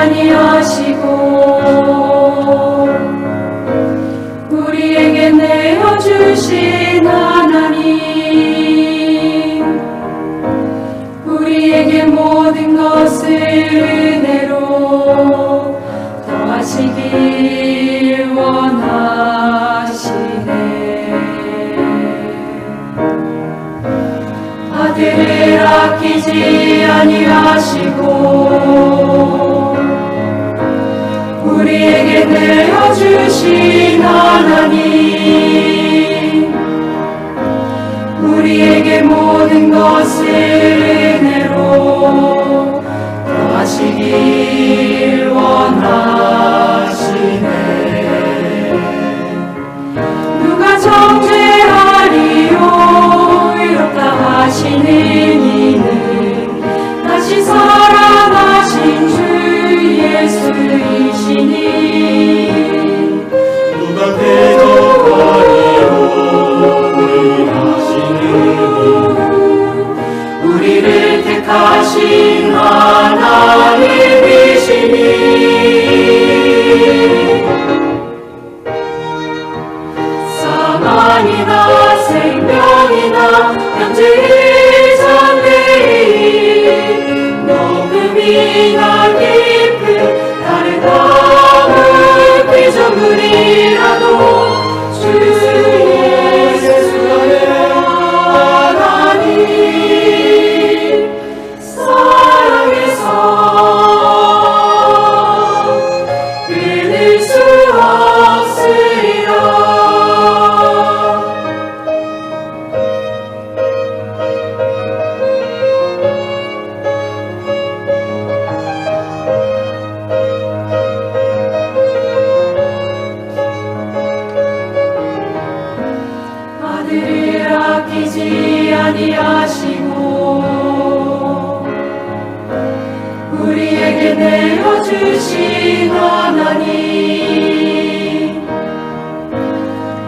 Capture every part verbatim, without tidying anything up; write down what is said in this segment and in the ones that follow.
아니하시고 우리에게 내어주신 하나님, 우리에게 모든 것을 은혜로 더하시길 원하시네. 아들을 아끼지 아니하시고 우리에게 내어주신 하나님, 우리에게 모든 것을 은혜로 더하시길 원하시네. 누가 정죄하리요? 의롭다 하시는 이는 다시 살아나신 주 예수이시니. 누가 대적하리요? 의하시는 이는 우리를 택하신 하나님이시니. 사망이나 생명이나, 현재의, 장래의, 높음이나 깊음, 다른 아무 피조물이라도 주 예수 안에 하나님 사랑에서 끊을 수 없으리라. 아들을 아끼지 아니하시고 우리에게 내어주신 하나님,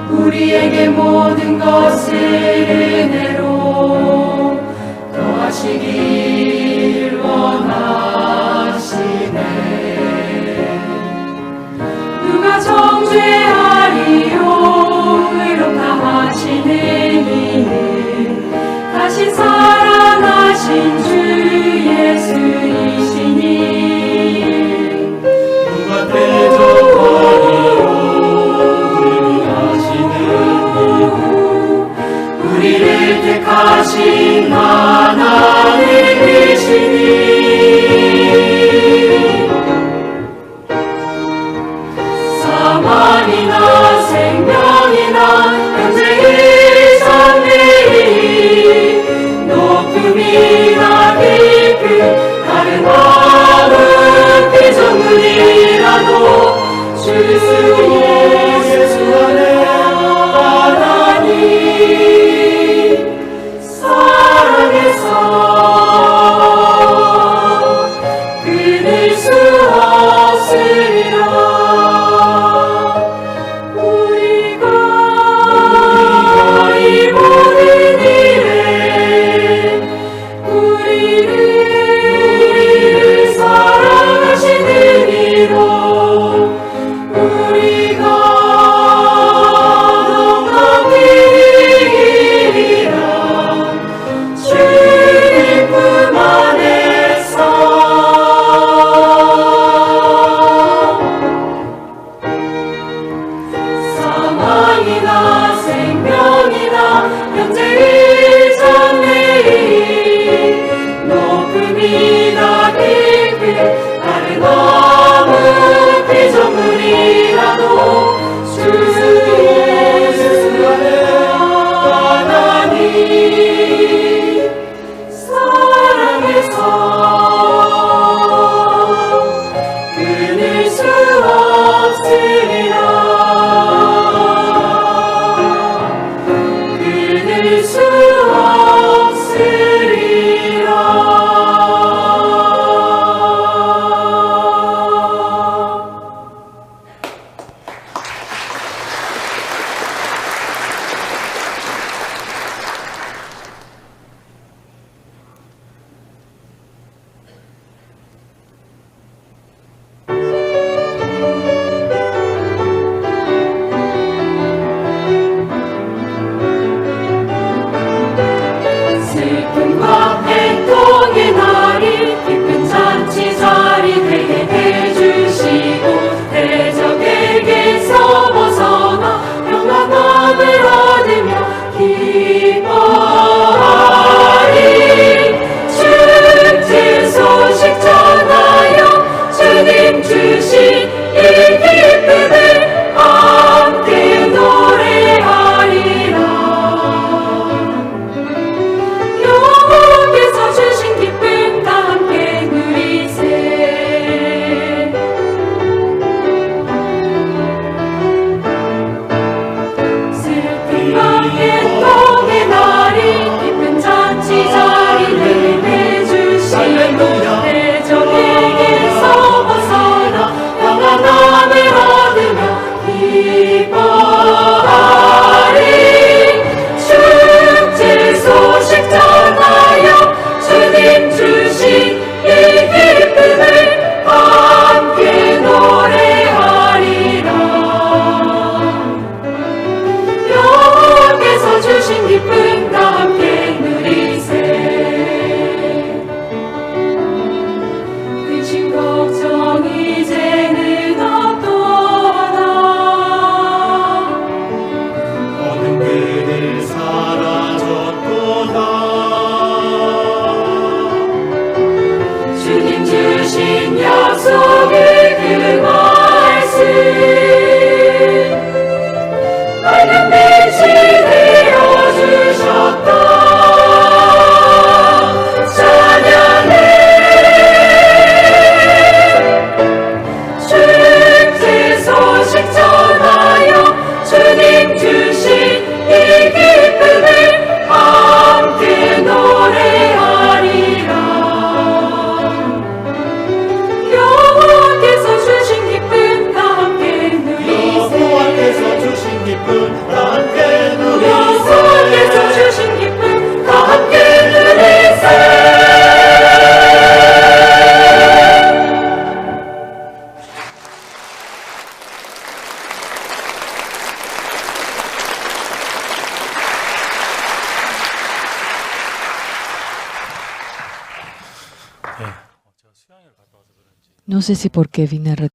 우리에게 모든 것을 은혜로 더하시길 원하시네. 누가 정죄하리요? 의롭다 하시는 이는 다시 살아나신 주 예수이시니. 누가 대적하리요? 의하시는 이는 우리를 택하신 하나님이시니. 사망이나 생명이나, 현재의, 장래의, 높음이나 깊음, 다른 아무 피조물이라도 주 예수 안에 하나님 사랑에서 끊을 수 없으리라. 우리가 이 모든 일에 우리를 사랑하시는 이로 우리가 넉넉히 주신 이 기쁨을 함께 노래하리라. 여호와께서 주신 기쁨 다 함께 누리세. 근심 걱정 이제는 없도다. 어둠 그늘 사라졌도다. 주님 주신 약속의 그 말씀, 맑은 빛이 되어주셨다. 찬양해. 축제 소식 전하여 주님 주신 이 기쁨을 함께 노래하리라. 여호와께서 주신 기쁨 다 함께 누리세. 여호와께서 주신 기쁨 다 함께 누리세. 여호와께서 주신 기쁨 다 함께 누리세. No sé si porque vine re-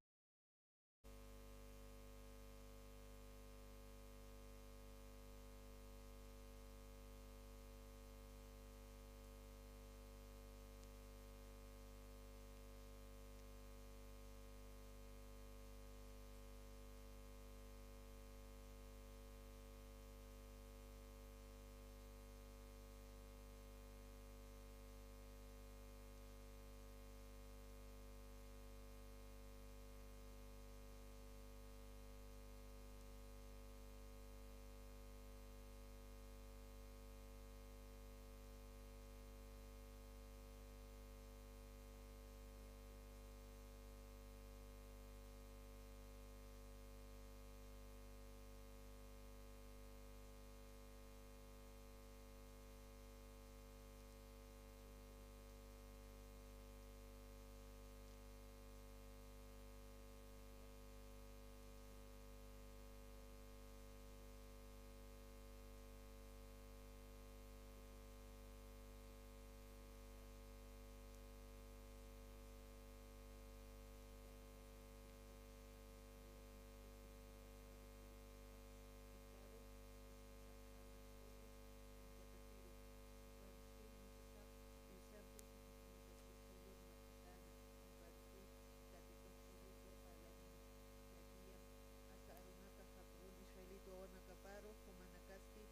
Aka arunaka Jacob israelita wawanakaparu, jumanakasti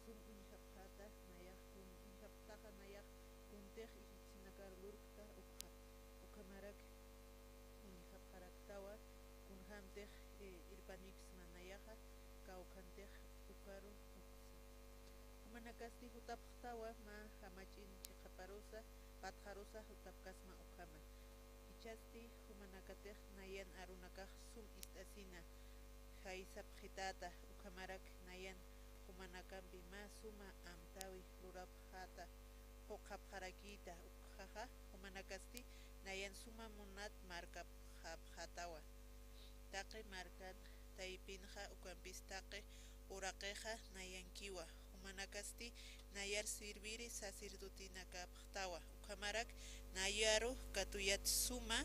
sum uñjapxäta, nayax kun-, uñjapxtaxa nayax kuntix ijiksinakar lurkta ukxa. Ukhamarak uñjapxaraktawa, kunjämtix, eh, irpanipsma nayaxa, kawkhantix ukaru uksa. Jumanakasti jutapxtawa mä jamach'in chiqaparusa, patxarusa jutapkasma ukhama. Jichhasti jumanakatix nayan arunakax sum ist'asina jaysapxitäta, ukhamarak nayan jumanakampi mä suma amtäwi lurapxäta, quqapxarakïta, ukxaxa jumanakasti nayan suma munat markapxapxätawa. Taqi markan taypinxa ukampis taqi uraqixa nayankiwa, jumanakasti nayar sirviri sacerdotenakapxtawa, ukhamarak nayaru katuyat suma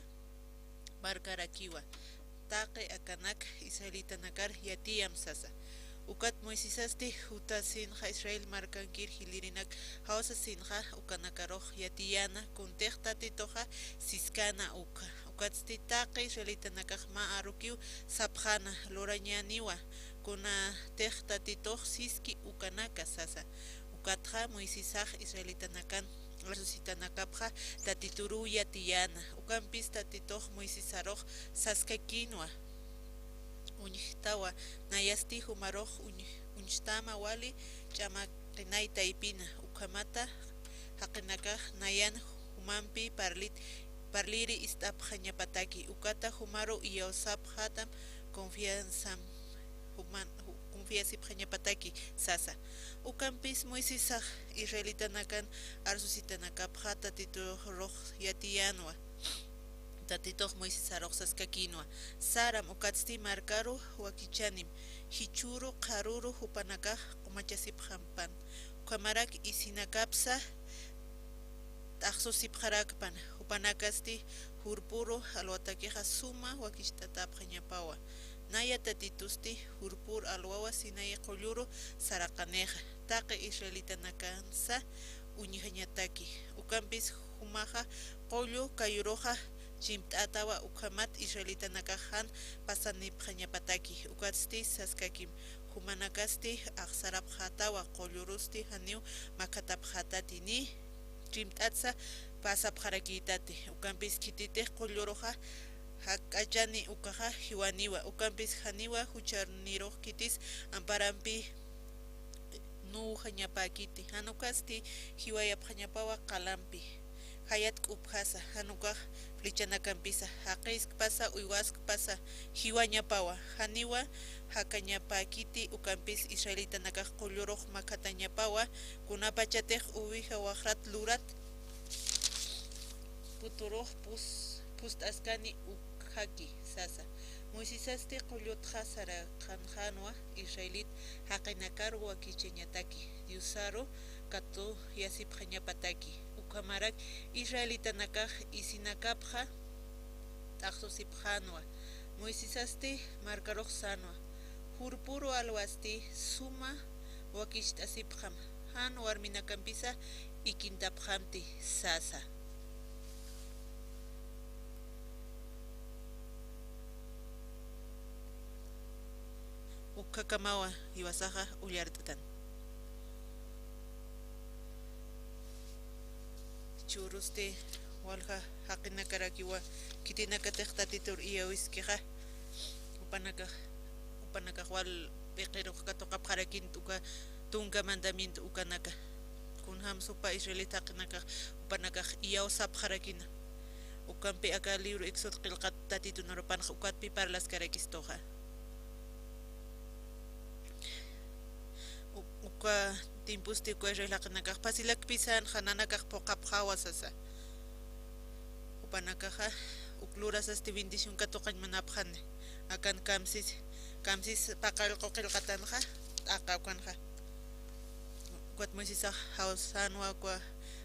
markarakiwa, taqi akanak israelitanakar yatiyam sasa. Ukat Moisesasti jutasinxa Israel markankir jilïrinak jawsasinxa ukanakarux yatiyäna, kuntix Tatituxa siskana ukxa. Ukatsti taqi israelitanakax mä arukiw sapxäna, lurañäniwa, kunatix Tatitux siski ukanaka sasa. Ukatxa Moisesax israelitanakan resucitanakapxa Tatituruw yatiyäna. Ukampis Tatitux Moisesarux saskakïnwa, uñjtawa, nayasti jumarux uñ-, uñstama wali ch'amaqinay taypina, ukhamata jaqinakax nayan jumampi parlit-, parliri ist'apxañapataki, ukata jumaru iyawsapxätam confianzam, juman-, ju-, yasipxañapataki sasa. Ukampis Moisesax israelitanakan arsusitanakapxa Tatiturux yatiyänwa. Tatitux Moisesarux saskakïnwa: Saram, ukatsti markaru wakichanim, jichhüru qharüru jupanakax qumachasipxampan. Ukhamarak isinakapsa t'axsusipxarakpan, jupanakasti jurpüru alwatakixa suma wakicht'atäpxañapawa. Naya Tatitusti jurpür alwawa Sinaí qullüru saraqanixa, taqi israelitanakansa uñjañataki. Ukampis jumaxa qullu kayuruxa chimpt'atawa, ukhamat israelitanakax jan pasanipxañapataki. Ukatsti saskakim: Jumanakasti axsarapxätawa, qullurusti janiw makhatapxätati ni chimpt'atsa pasapxarakïtati. Ukampis khititix qulluruxa jak'achani ukaxa jiwaniwa, ukampis janiwa juchanirux khitis amparampi nuwjañapäkiti. Jan ukasti jiwayapxañapawa qalampi, jayat k'upjasa, jan ukax flechanakampisa jaqiskpasa, uywaskpasa jiwañapawa, janiwa jakañapäkiti. Ukampis israelitanakax qullurux makhatañapawa, kunapachatix uwija wajrat lurat puturux pus-, pust'askani ukjaki sasa. Moisesasti qullutxa saraqanxänwa israelit jaqinakaru wakichañataki, Diosaru katuyasipxañapataki. Ukhamarak israelitanakax isinakapxa t'axsusipxänwa. Moisesasti markarux sänwa: Jurpüru alwasti suma wakicht'asipxam, jan warminakampisa ikintapxamti sasa. Ukhakamawa jiwasaxa ullart'atan. Chürusti walja jaqinakarakiwa, khitinakatix Tatitur iyawskixa, jupanakax, jupanakax wal p'iqirux katuqapxarakïnti uka tunka mandamiento ukanaka. Kunjams jupa israelit jaqinakax jupanakax iyawsapxarakïna. Ukampi aka libro Éxodo qillqat Tatitun arupanxa ukatpi parlaskarakistuxa. U-, uka tiemposti uka israel jaqinakax pasilakpisan, jan nanakax phuqhapxawa sasa. Jupanakaxa uk lurasasti bendición katuqañ munapxani. Akan kamsis, kamsis paqallqu qillqatanxa, t'aqa ukanxa. Ukat Moisesax jawsänwa uka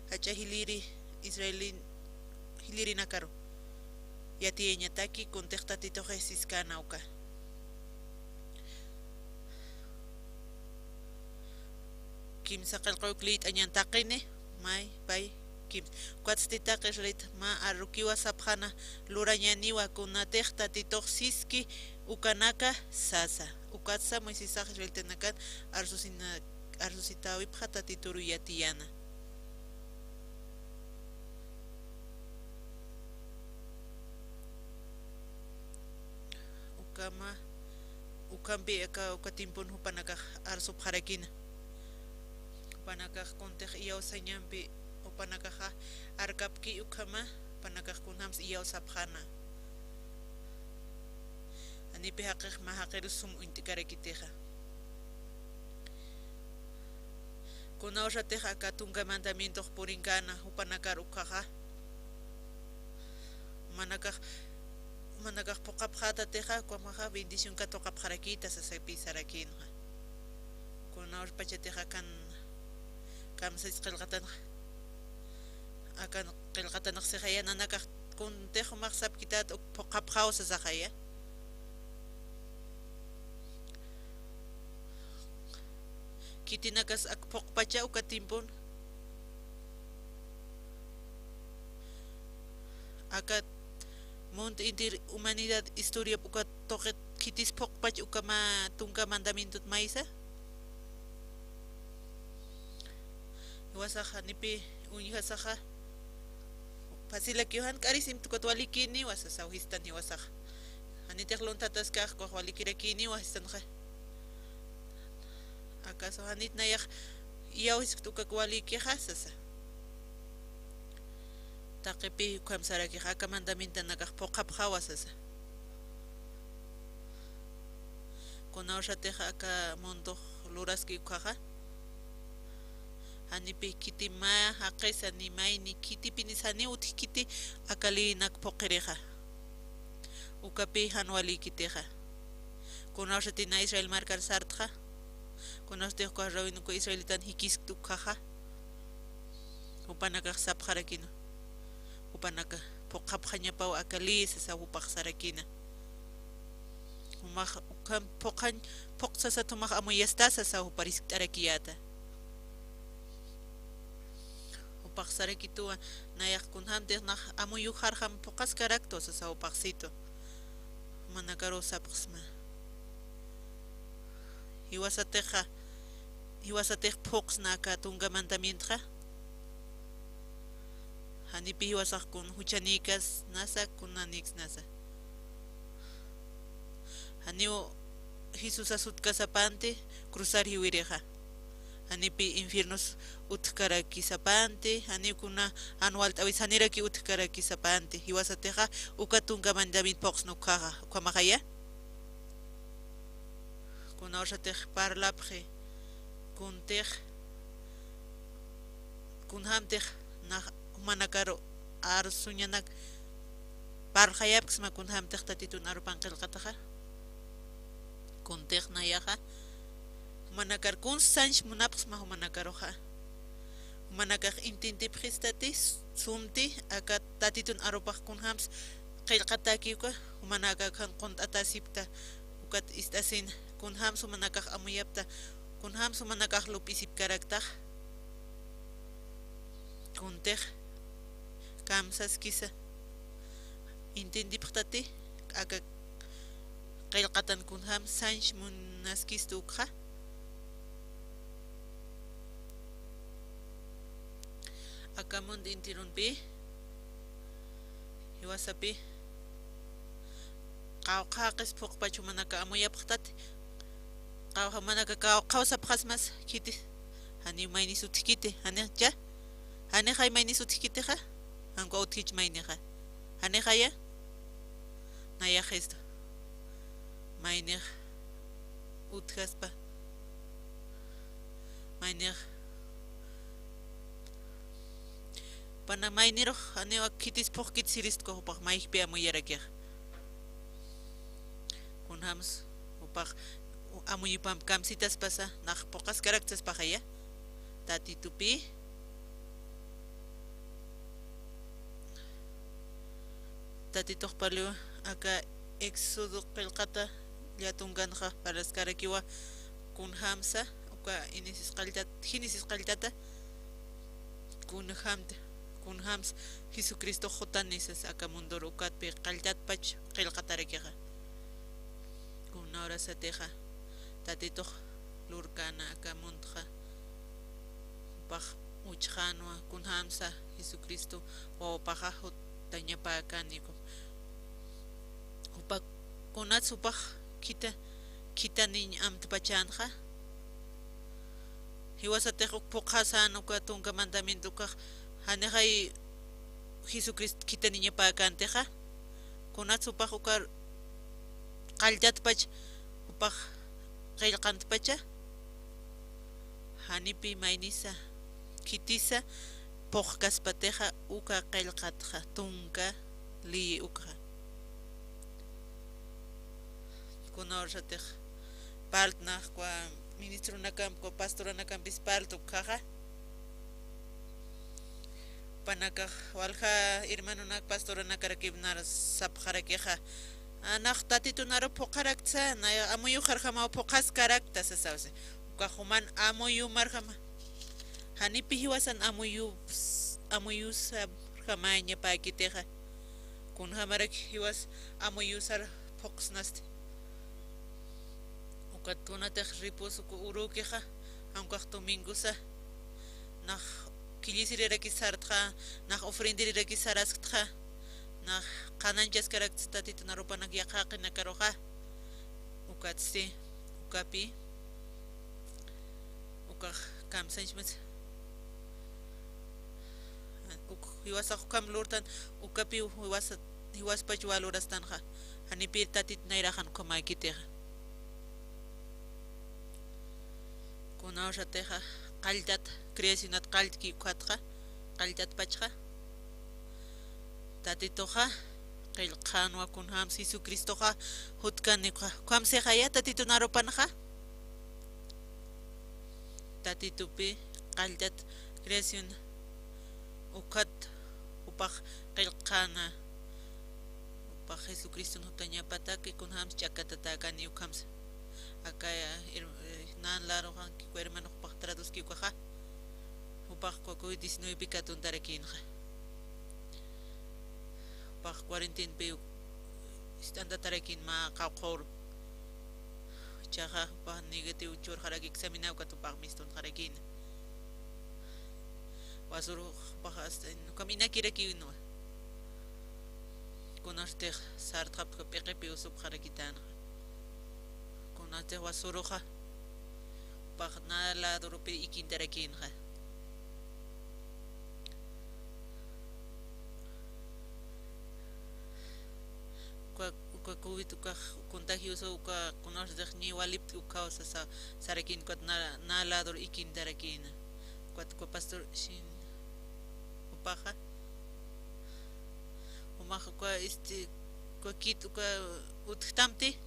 jach'a jiliri israelin, jilirinakaru yatiyañataki, kuntix Tatitux siskäna uka. Kimsa qillqaw uk liyt'añan taqini, may, pay, kimsa. Ukatsti taqi israelit mä arukiwa sapxäna, lurañäniwa kunatix Tatitux siski ukanaka sasa. Ukatsa Moisesax israelitanakan arsusina-, arsusitäwipxa Tatituru yatiyäna. Ukhama, ukhampi aka, uka tiempon jupanakax arsupxarakïna. Jupanakax kuntix iyawsañampi, jupanakaxa arkapki ukhama, jupanakax kunjams iyawsapxäna. Janipi jaqix mä jaqir sum uñt'karakitixa. Kunawsatix aka tunka mandamientox purinkäna jupanakar ukkhaxa. Manakax, manakax phuqhapxätatixa, ukhamaxa bendición katuqapxarakïta sasipï sarakïnxa. Kunawsapachatixa akan kamsis qillqatanxa. Akan qillqatanx sixaya nanakax kuntix jumax sapkität uk phuqhapxaw sasaxaya. Khitinakas ak phuqpacha uka tiempon. Aka mundo entero humanidad historiap uka tuqit khitis phuqpach uka mä tunka mandamientot maysa. Jiwasaxa, nipi uñjasaxa, fácilakiw jan k'arisimta ukat walikïniwa sasaw sistan jiwasaxa. Janitix lunthataskax, ukax walikirakïniwa sistanxa. ¿Acaso janit nayax iyawsiskta ukak walikixa? Sasa. Taqipï ukham sarakixa, aka mandamientonakax phuqhapxawa sasa. Kunawsatix aka mundox luraski ukhaxa. Janipi khiti mä jaqisa ni mayni khitipinis janiw utjkiti aka leyinak phuqhirixa. Ukapi jan walïkitixa. Kunawsati na Israel markar sartxa. Kunawsatix uka rawin uka israelitan jikiskt ukhaxa. Jupanakax sapxarakina. Jupanaka phuqhapxañapaw aka leyi sasa jupax sarakina. Jumax ukham phuqhañ, phuqsasat jumax amuyasta sasa jupar jiskt'arakiyäta. Jupax sarakituwa, nayax kunjämtix nax amuyuxarjam phuqhaskaraktwa sasa jupax situ. Jumanakaruw sapxsma. Jiwasatixa, jiwasatix phuqsna aka tunka mandamientxa. Janipi jiwasax kun juchanïkasnasa, kunanïksnasa. Janiw Jesusas utjkasapanti cruzar jiwirixa. Janipi infiernos utjkarakisapanti, janiw kuna jan walt'äwis janirakiw utjkarakisapanti. Jiwasatixa uka tunka mandamiento phuqsna ukhaxa, ukhamaxaya. Kunawsatix parlapxi, kuntix, kunjämtix nax jumanakaru arsuñanak parlxayapksma kunjämtix Tatitun arupan qillqataxa. Kuntix nayaxa, jumanakar kuns sañs munapxsma jumanakaruxa. Jumanakax entiendipxistati, sumti, aka Tatitun arupax kunjämsa qillqatäki uka, jumanakax jan qunt'atäsipkta, ukat ist'asina, kunjämsa jumanakax amuyapkta, kunjämsa jumanakax lup'isipkaraktax. Kuntix kamsaskisa, entiendipxtati, aka qillqatan kunjämsa sañs munaskistu ukxa. Aka mundo enteronpi, jiwasapi, qawqha jaqis phuqpach jumanaka amuyapxtati, qawqha jumanaka qawqhaw sapxasmas khiti, janiw maynis utjkiti, janicha, janixay maynis utjkitixa, jan uka utjich maynixa, janixaya, nayaxistu, maynix utjaspa, maynix pana maynirux, janiw ak khitis phuqkit siristku jupax mayjpi amuyarakixa. Kunjämsa jupax amuyupamp kamsitaspasa, nax phuqhaskaraktaspaxaya, Tatitupi. Tatitux parliwa, aka Éxodo qillqata llatunkanxa parlaskarakiwa, kunjämsa, uka Génesis qalltat, Génesis qalltata, kunjämta, kunjämsa Jesucristox jutani sasa aka mundor ukatpi qalltatpach qillqatarakixa. Kuna urasatixa, Tatitux lurkäna aka mundoxa, jupax uchxänwa, kunjämsa Jesucristo wawapaxa jutañapäkani, jupa kunats jupax khita, khitaniñ amtpachänxa. Jiwasatix uk phuqhasän uka tunka mandamiento ukax, janixay Jesucristo khitaniñapäkäntixa, kunats jupax uka qalltatpach, jupax qillqantpacha, janipi maynisa, khitisa, phuqkaspatixa uka qillqatxa, tunka leyi ukxa. Kuna urasatix parltna, kuna ministronakamp, kuna pastoranakampisti parlta ukhaxa. Jupanakax walja hermanonak pastoranakaraki nar sapxarakixa. A, nax Tatitun aru phuqharaktsa, nay amuyuxarjamaw phuqhaskarakta sasawsi. Ukax juman amuyumarjama. Janipi jiwasan amuyu, amuyusarjamañapäkitixa. Kunjämarak jiwas amuyusar phuqsnasti. Ukat kunatix reposo uka urükixa, jan ukax domingosa, nax killisirirakis sartxa, nax ofrendirakis sarasktxa, nax qhanañchaskaraktsa Tatitun arupanak yaqha jaqinakaruxa. Ukatsti, ukapi, ukax kamsañchmas. Uk jiwasax ukham lurtan, ukapiw jiwasa, jiwaspach walurastanxa, janipïr Tatit nayraxan ukhamäkitixa. Kunawsatixa qalltat, creacionat qalltki ukhatxa, qalltatpachxa. Tatituxa qillqanwa kunjams Jesucristoxa jutkani ukxa. Ukhamsixaya Tatitu narupanxa. Tatitupi qalltat creación ukhat jupax qillqana. Jupax Jesucriston jutañapataki kunjams ch'akatatäkani ukhams. Aka, eh, nan laruxanki ukwa hermano jupax traduski ukaxa. Jupax ukwa covid diecinueve pi katuntarakïnxa. Jupax cuarentenpi ist'antatarakïn mä qawqhawru. Jichhaxa jupax negativo churxaraki examinawkat jupax mistunxarakïna. Wasürux jupax hasta ukham inakirakiwinwa. Kunastix sartxapxi p'iqipi usupxarakitänxa. Kunastix wasuruxa jupax na ladurupi ikintarakïnxa. Uka, uka covid, uka contagioso, uka kunastix ñi walipt'i ukhaw sasa, sarakïn ukat na, na ladur ikintarakïna. Ukat uka pastor Shin jupaxa. Jumax uka, este, uka kit uka utjtamti.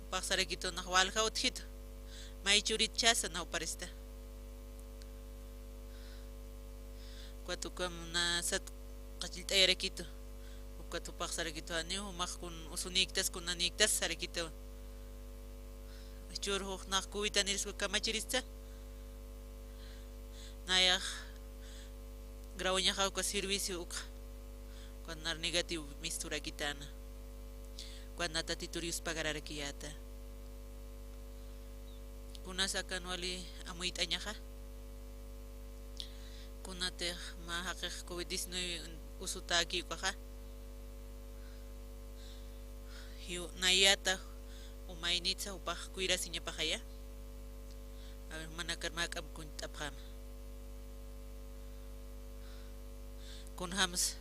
Jupax sarakitu nax walja utjitu. May churitchasa nax juparista. Ukat ukham nasat qachillt'ayarakitu. Ukat jupax sarakitu janiw jumax kun usunïktas, kunanïktas sarakitu. Jichhür juxnax covidaniris uka kamachirista. Nayax grawañaxa uka servicio ukxa. Ukat nar negativo misturakitana. Ukat na Tatitur yuspagararakiyäta. Kunas akan wali amuyt'añaxa. Kunatix mä jaqix covid diecinueve usutäki ukaxa. Jiw-, nayata umaynitsa jupax cuidasiñapaxaya. A ver, jumanakar mä k'am kuñt'apxäma. Kunjams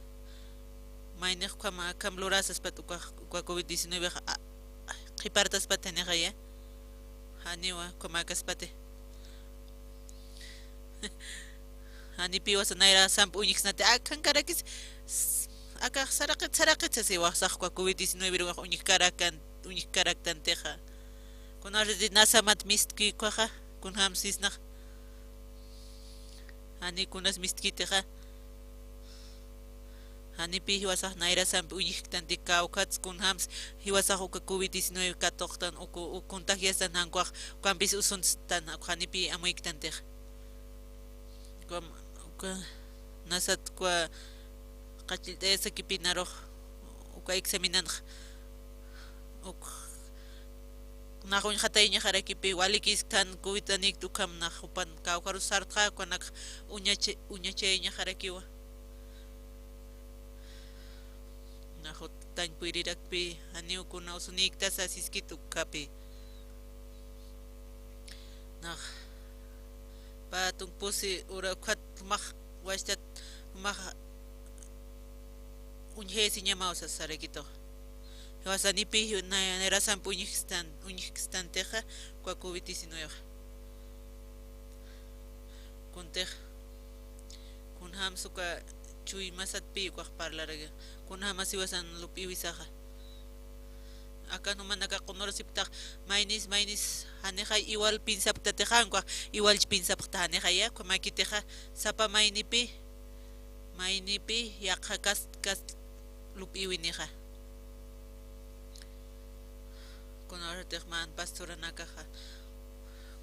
maynix ukham, akham lurasaspat uka, uka covid diecinueve a, a, qhipartaspat janixaya. Janiwa ukhamäkaspati. Janipiwasa nayrasamp uñjksnati, akhankarakis, s-, akax saraqit, saraqit sasiwasax uka covid diecinueve ruwax uñjkarakan, uñjkaraktantixa. Kunariti nasamat mistki ukaxa, kunjams sisnax. Jani kunas mistkitixa. Janipi jiwasax nayrasampi uñjktanti kawkhats kunjams, jiwasax uka covid diecinueve katuqtan, uku, uk contagiastan jan ukax, ukampis usunstan, janipi amuyktantixa. Uka, uka nasat uka qachillt'ayasakipinarux, uka examinanx, uk, nax uñxatayañaxarakipi, walikisktan, covidanikt ukham nax jupan kawkharus sartxa, ukanak uñacha-, uñachayañaxarakiwa. Nax jutañ puyrirakpi, janiw kuna usunïktasa siskit ukhapi. Nax pä tunk pusi ura ukhat jumax wachtat jumax uñjayasiñamaw sasarakitu. Jiwasanipï na-, nayrasamp uñjkstan, uñjkstantixa, uka covid diecinueve. Kuntix, kunjams uka chuymasatpï ukax parlaraki, kunjämas jiwasan lup'iwisaxa. Akan jumanakax qunurasipktax, maynis, maynis, janixay igual piensapktatixa, jan ukax igualch piensapkta janixaya, ukhamäkitixa, sapa maynipï, maynipï, yaqha kast, kast lup'iwinixa. Kunawsatix mä pastoranakaxa,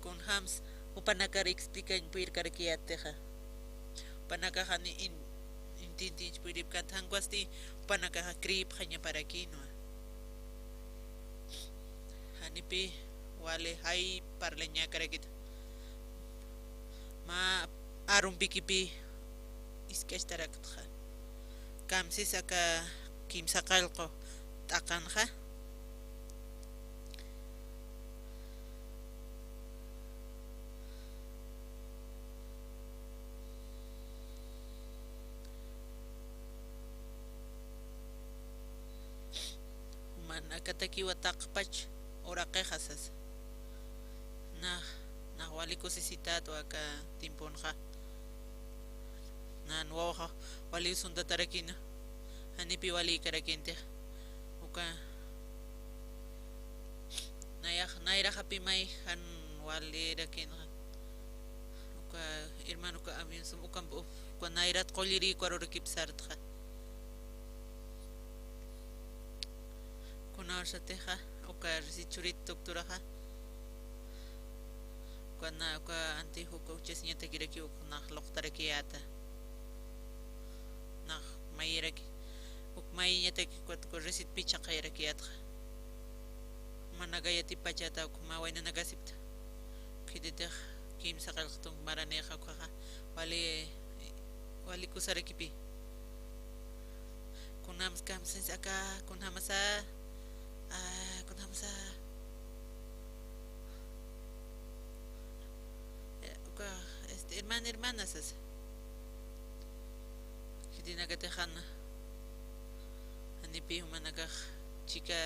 kunjams, jupanakar explicañ puyirkarakiyätixa. Jupanakax jani in-, intintinch puyiripkänti, jan ukwasti jupanakaxa creepxañaparakïnwa. Janipï wali jay parlañakarakitu. Mä arumpikipï isk'achtaraktxa. Kamsis aka kimsa qallqu t'aqanxa. Jumanakatakiwa taqpach uraqixa sasa. Nax, Nax wali kusisitätwa aka timpunxa. Nan wawxa wali usuntatarakïna. Janipi wali ikaraki antix. Uka nayax nayraxapï may jan walirakïna. Uka hermano uka avión sum ukamp uka nayrat qulliri ukarurakip sartxa. Kunawsatixa uka risi churit doctoraxa. Uka na uka anti uka uchasiñatakiraki uk nax luqtarakiyäta. Nax mayiraki. Uk mayiñataki ukat uka risit pichaqayarakiyätxa. Manaka yatipachata uk mä waynanakasipta. Khititix kimsa qillqtun maranïxa ukhaxa. Wali, wali kusarakipï. Kunjams kamsins aka, kunjamasa, ah, kunjamasa. Eh, uka, este, hermana, hermana, sasa. Khitinakatix jan, janipi jumanakax chika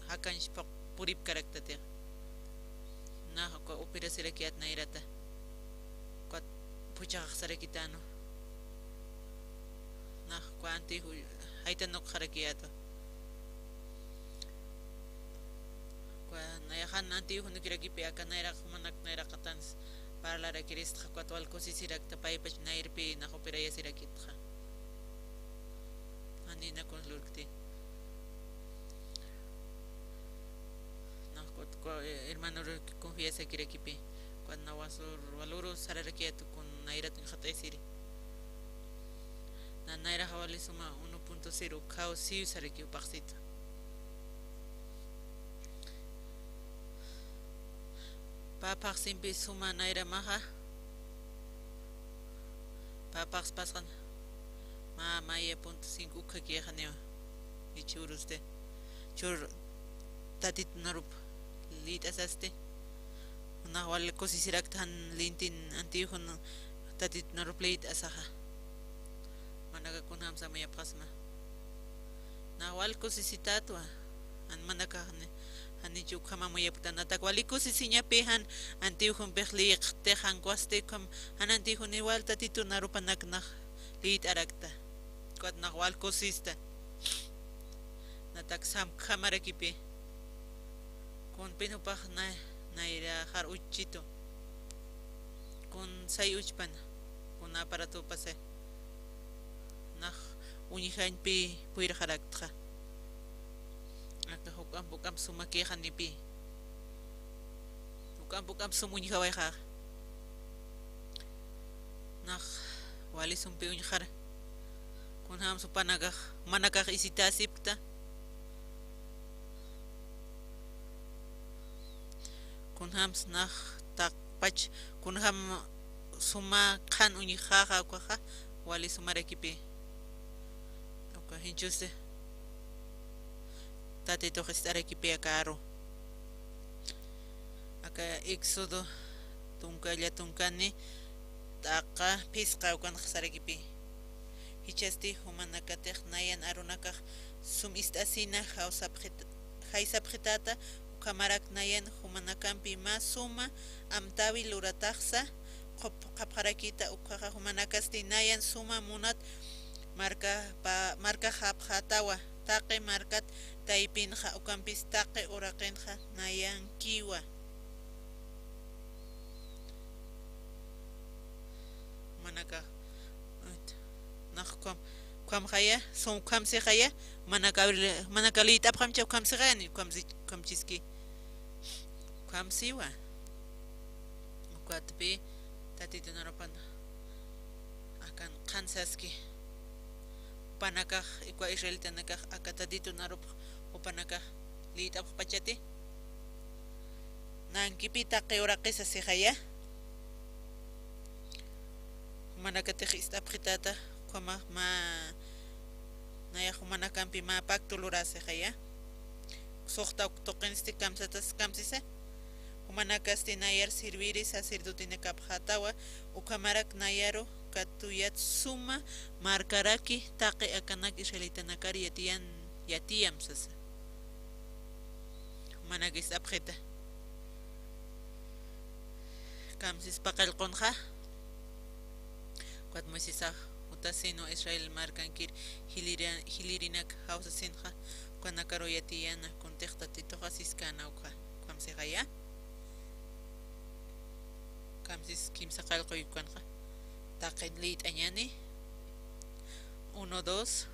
jakanch phuq puripkaraktatix. Nax uka operasirakiyät nayrata. Ukat phuchhaxaxsarakitänwa. Nax uka anti ju-, jaytanukxarakiyätwa. Uka nayax jan anti junukirakipï aka nayrax jumanak nayraqatans parlarakiristxa ukat wal kusisirakta paypach nayrpï nax operayasirakitxa. Janïna kuns lurkti. Nax ukat uka, eh, hermano confiasakirakipï. Ukat nawasur waluru sararakiyät kun nayrat uñxat'ayasiri. Na nayraxa wali suma uno punto cero ukhaw siw saraki jupaxsitu. Pä phaxsimpi suma nayramaxa. Pä phaxspasxan. Mä maya punto cinco ukhakiyaxaniwa. Ichhurusti. Chur Tatitunarup liyt'asasti. Nax wal kusisirakta jan lintin anti jun Tatitunarup liyt'asaxa. Manaka kunjams amuyapxasma. Nax wal kusisitätwa. Jan manakax ni, janichi ukham amuyapkta. Natak wali kusisiñapï jan anti jumpix liyqtix jan kusti ukham jan anti juni wal Tatitunarupanak nax liyt'arakta. Ukat nax wal kusista. Natak samkhamarakipï. Kunpin jupax na, nayraxar uchchitu. Kun say uchpan. Kun aparatopasa. Nax uñjañpï puyrxaraktxa. Aka juk'amp juk'amp sumakïxanipï. Juk'amp juk'amp sum uñjawayxaxa. Nax wali sumpi uñjara. Kunjams jupanakax, jumanakax isitäsipkta. Kunjams nax taqpach, kunjam suma qhan uñjaxa ukaxa, wali sumarakipï. Uka jinchusti. Tatitux ist'arakipï aka aru. Aka Éxodo tunka lla tunkani t'aqa phisqa ukanx sarakipï. Jichhasti jumanakatix nayan arunakax sum ist'asina jawsapxit-, jaysapxitäta, ukhamarak nayan jumanakampi mä suma amtäwi lurataxsa, qhup-, qhapxarakïta ukkhaxa jumanakasti nayan suma munat marka-, pa-, markaxapxätawa, taqi markat taypinxa, ukampis taqi uraqinxa nayankiwa. Manaka, nax ukham, ukhamxaya, sum ukhamsixaya, manaka, manaka liyt'apxamcha ukhamsixaya, ni ukhamsi-, ukhamchiski. Ukhamsiwa. Ukatpï, Tatitunarupan akan qhan saski. Jupanakax, ikwa israelitanakax, aka Tatitunarup jupanakax liyt'apxpachati. Nankipï taqi uraqisa sixaya. Jumanakatix ist'apxitäta, ukhamax mä, nayax jumanakampi mä pacto lurä sixaya. Suxta uk tuqinsti kamsatas kamsisa. Jumanakasti nayar sirviri sacerdotenakapxätawa, ukhamarak nayaru katuyat suma markaraki taqi akanak israelitanakar yatiyan, yatiyam sasa. Jumanak ist'apxita. Kamsispa qillqunxa. Ukat Moisesax utasinwa Israel markankir jilira-, jilirinak jawsasinxa, ukanakaru yatiyäna, kuntix Tatituxa siskäna ukxa. Kamsixaya. Kamsis kimsa qillquykanxa. Taqin liyt'añäni. Uno, dos.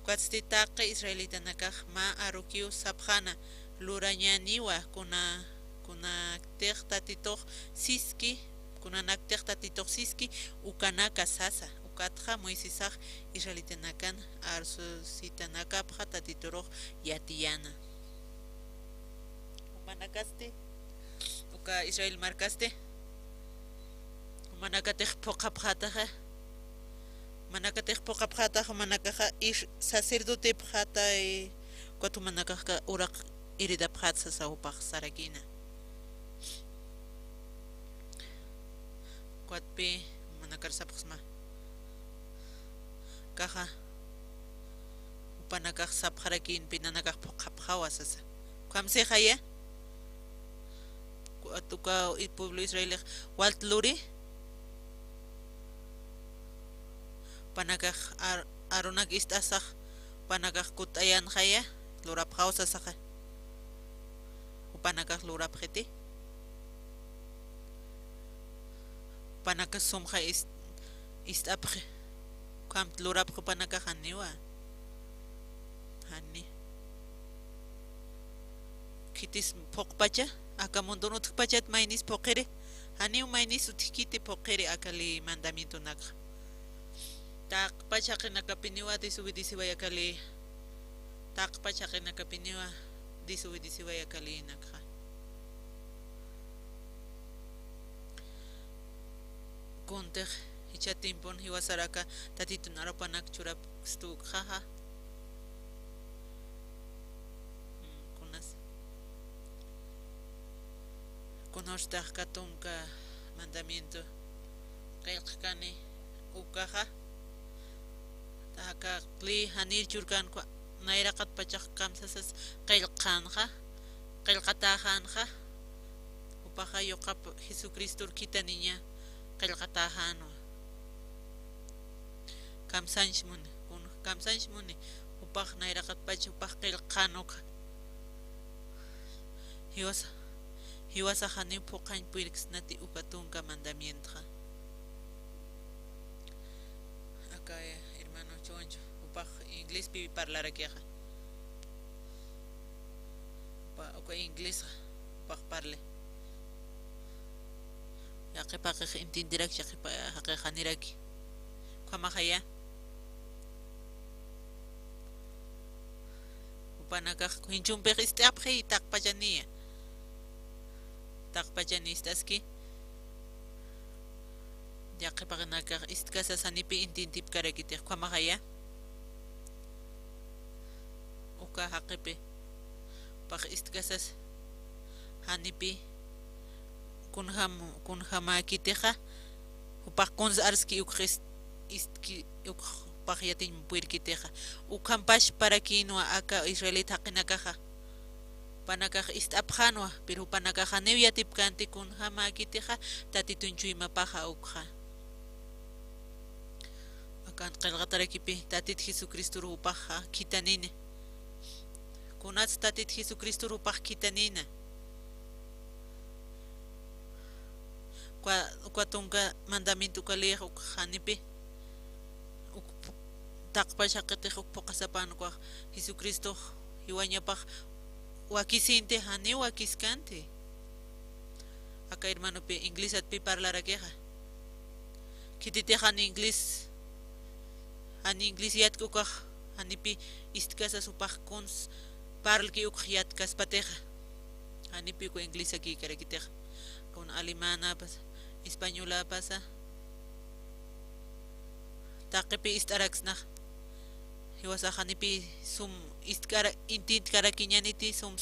Ukatsti taqi israelitanakax mä arukiw sapxäna, lurañäniwa kuna, kunaktix Tatitux siski, kunanaktix Tatitux siski, ukanaka sasa. Ukatxa Moisesax israelitanakan arsusitanakapxa Tatiturux yatiyäna. Jumanakasti, uka Israel markasti, jumanakatix phuqhapxätaxa, jumanakatix phuqhapxätaxa, jumanakaxa ir sacerdotepxätay, ukat jumanakaxka uraq heredapxät sasa jupax sarakïna. Ukatpï jumanakar sapxsma. Kaxa, jupanakax sapxarakïnpï nanakax phuqhapxawa sasa. Kamsixaya. Ukat uka i pueblo Israelix walt luri. Jupanakax ar-, arunak ist'asax, jupanakax kutt'ayänxaya, lurapxaw sasaxa. Jupanakax lurapxiti. Jupanakax sumxa is-, ist'apxi. Ukham lurapxi jupanakax janiwa. Jani. Khitis phuqpacha, aka mundun utjpachat maynis phuqiri. Janiw maynis utjkiti phuqiri aka ley mandamientonakxa. Taqpach jaqinakapiniwa desobedeciway aka ley. Taqpach jaqinakapiniwa desobedeciway aka leynakxa. Kuntix jichha tiempon jiwasar aka Tatitun arupanak churapkstu ukxaxa. Mm, kunas. Kunjamstax aka tunka mandamiento qillqkani ukaxa. Aka ley janir churkänwa, nayraqatpachax kamsasas qillqxänxa, qillqatäxänxa. Jupaxa yuqap Jesucristor khithaniña qillqatäxänwa. Kamsañch muni, kun-, kamsañch muni, jupax nayraqatpach jupax qillqxän ukxa. Jiwasa, jiwasa janiw phuqhañ puyirksnati uka tunka mandamientoxa. Aka, eh, hermano Choncho, jupax inglespi parlarakixa. Jupa, uka inglesxa, jupax parle. Yaqhip jaqix entienderaki, yaqhip jaqix janiraki. Ukhamaxaya. Jupanakax jinchumpix ist'apxi taqpachaniya. Taqpachani ist'aski. Yaqhip jaqinakax istkasas janipi entiendipkarakitix, ukhamaxaya. Uka jaqipi. Jupax istkasas janipi kunjam, kunjamäkitixa, jupax kuns arski ukx is-, istki ukx jupax yatiñ purirkitixa. Ukhampax parakïnwa aka israelita jaqinakaxa. Jupanakax ist'apxänwa, pero jupanakax janiw yatipkänti kunjamäkitixa, Tatitun chuymapaxa ukxa. Akan qillqatarakipi, Tatit Jesucristor jupax khithanini. Kunats Tatit Jesucristor jupax khithanina. Uka, uka tunka mandamiento uka ley uk janipi. Uk pu-, taqpach jaqitix uk phuqhasapan ukax Jesucristox jiwañapax wakisinti, janiw wakiskänti. Aka hermanopi inglesatpi parlarakixa. Khititix jan inglés, jan inglés yatki ukax, janipi istkasas jupax kuns parlki ukx yatkaspatixa. Janipi uka inglesakïkarakitixa. Kun alemanapasa, españolapasa. Taqipi ist'araksnaxa. Jiwasax janipi sum istkara-, intintkarakïñäniti, sum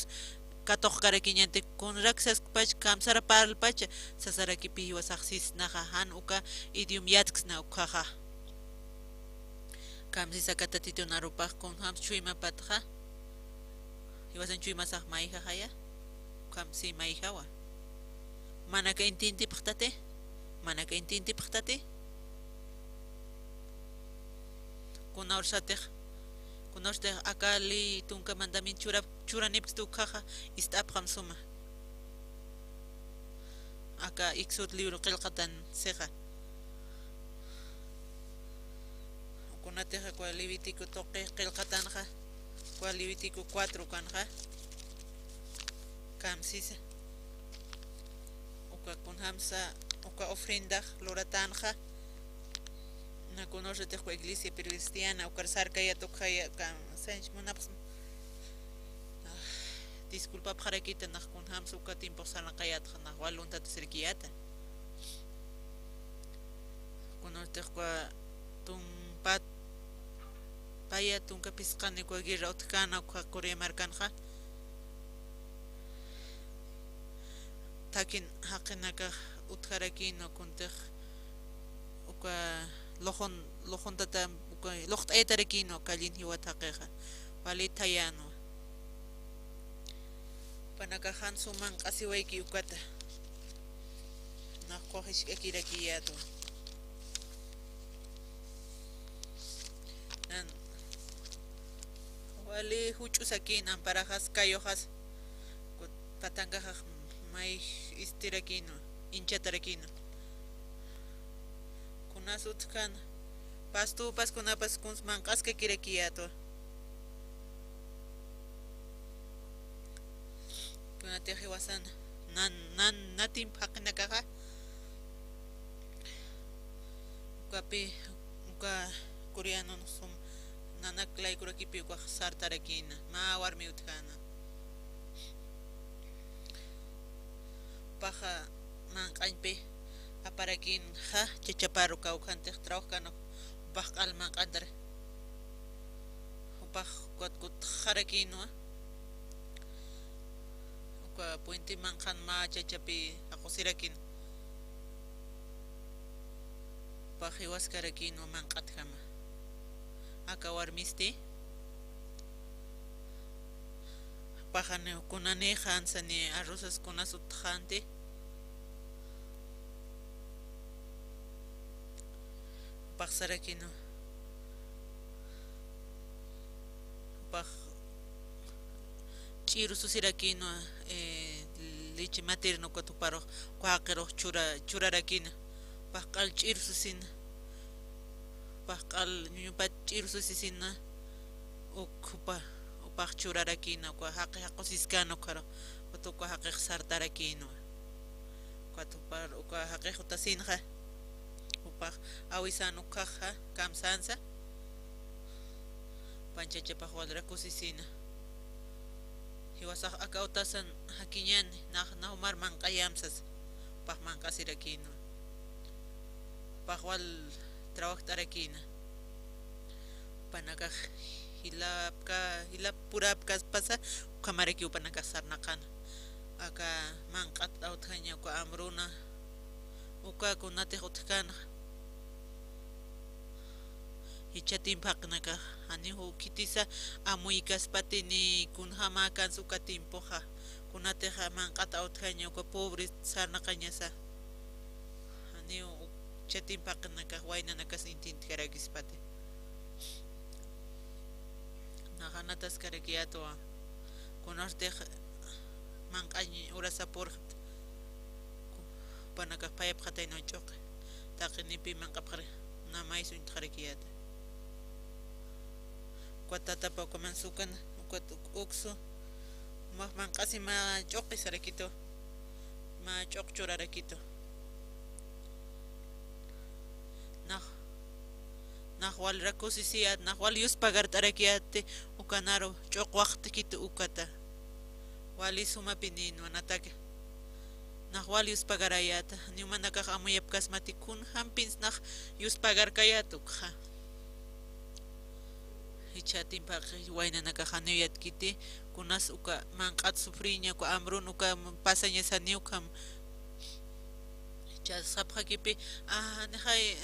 katuqkarakïñäniti, kunrak saskpach, kamsar parlpach, sasarakipi jiwasax sisnaxa, jan uka idioma yatksna ukhaxa. Kamsisa aka Tatitun arupax kunjams chuymapatxa. Jiwasan chuymasax mayjaxaya. Ukham si mayjawa. Manaka intintipxtati, manaka intintipxtati. Kunawrsatix, kunawrsatix aka ley tunka mandamiento chura, churanipkti ukhaxa, ist'apxam suma. Aka Éxodo libro qillqatan sixa. Kunatixa ukwa Levítico tuqi qillqatanxa, ukwa Levítico cuatro kanxa, kamsisa. Uka kunjamsa, uka ofrendax luratanxa, na kunawrsatix ukwa iglesia cristiana, ukar sarkayat ukhaya, ka, sanch munapxsma. Ah, disculpapxarakita, nax kunjamsa uka tiempox sarnaqayatxa, nax wal untatasirkiyata. Kunawrtix ukwa tumpat, paya tunka phisqani ukwa guerra utjkana ukwa Corea markanxa. Thakin jaqinakax utjarakïnwa, kuntix uka luxun, luxuntata, uka luxt'ayatarakïnwa, kallin jiwat jaqixa. Wali thayänwa. Jupanakax jan sum manq'asiwayki ukata. Nax qhuwa jisk'akirakiyätwa. Nan, wali juch'usakïn, amparaxas, kayuxas, kut-, patankaxax may istirakïnwa, inchatarakïnwa. Kunas utjkän, pastupas kunapas kuns manq'askakirakiyätwa. Kunatix jiwasan nan, nan, na tiempo jaqinakaxa, ukapi, uka coreanonx sum nanak laykurakipi ukax sartarakïna, mä warmi utjäna. Jupaxa manq'añpi aparakïnxa, chachaparu kawkhantix trabajkän, jupax q'al manq'antar, jupax kut-, kutxarakïnwa, uka puente manq'an mä chachapi jaqusirakïn, jupax jiwaskarakïnwa manq'atjama. Aka warmisti, jupax janiw kunanïxa, jan sani arrozas kunas utjxänti. Jupax sarakïnwa. Jupax ch'iru susirakïnwa, eh, leche materna ukat juparux, uka jaqirux chura, churarakïna. Jupax q'al ch'iru susina. Jupax q'al ñuñupat ch'iru susisina. Uk jupa, jupax churarakïna, uka jaqi jaqusiskän ukharux, ukat uka jaqix sartarakïnwa. Ukat jupa, uka jaqix utasinxa, jupax awisän ukhaxa, kamsänsa, jupan chachapax wal rakusisina. Jiwasax aka utasan jakiñäni, nax, nax jumar manq'ayäm sasa, jupax manq'asirakïnwa. Jupax wal trabajt'arakïna. Jupanakax jilapka, jilap purapkaspasa, ukhamarakiw jupanakax sarnaqäna. Aka manq'at utjaña uka hambruna, uka kunatix utjkänxa. Jichha tiempo jaqinakax, janiw khitisa amuykaspati ni kunjamäkänsa uka tiempoxa, kunatixa manq'at utjaña uka pobre sarnaqañasa. Janiw jichha tiempo jaqinakax waynanakas intintjarakispati. Nax janataskarakiyätwa, kunartix manq'añ urasa purxta, jupanakax phayapxataynaw ch'uqi, taqinipi manq'apxari, na maysa uñt'xarakiyäta. Ukat tatapa uka mansukan, ukat uk-, uksu, jumax manq'asi mä ch'uqi sarakitu, mä ch'uq churarakitu. Nax, nax wal rakusisiyät, nax wal yuspagart'arakiyäti, uka naru ch'uq waxt'kitu ukata. Wali sumapinïnwa nataki. Nax wal yuspagarayäta, ni jumanakax amuyapkasmati kunjampins nax yuspagarkayät ukxa. Jichha tiempoxi waynanakax janiw yatkiti, kunas uka manq'at sufriña, uka hambrun uka pasañasa, janiw ukham. Jichha sapxakipi, ah, nixay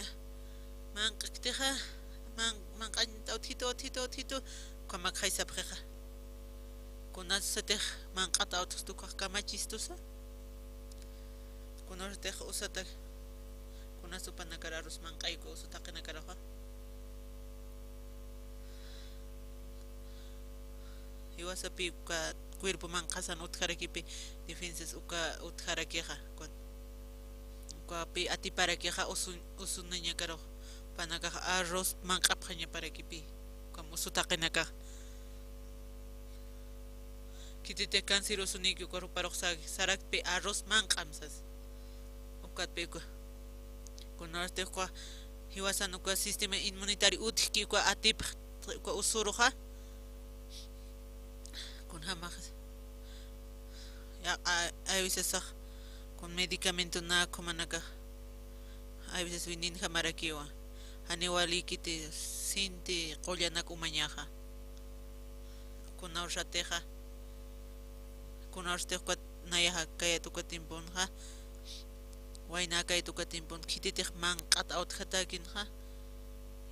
manq'ktixa, man-, manq'añ utjitu, utjitu, utjitu, ukhamakxay sapxixa. Kunasatix manq'at utjstu ukax kamachistusa. Kunasatix usata, kunas jupanakar arroz manq'ay uka usu taqinakaruxa. Jiwasapi uka cuerpo manq'asan utjarakipi defensas uka utjarakixa. Uka, ukapi atiparakixa usu, usunañakarux. Jupanakax arroz manq'apxañaparakipi. Ukham usu taqinakax. Khititix cáncer usunïki uka juparux sa-, sarakpi arroz manq'am sas. Ukatpi uka. Kunartix uka jiwasan uka sistema inmunitario utjki uka atipx uka usuruxa. Kunjamax. Ya, a, a veces sax kun medicamento na khumanakax. A veces wininjamarakiwa. Jani walïkiti sinti qullanak umañaxa. Kunawsatixa, kunawsatix ukat nayax akayät uka tiemponxa, wayna akayät uka tiempon khititix manq'at awtjatäkinxa,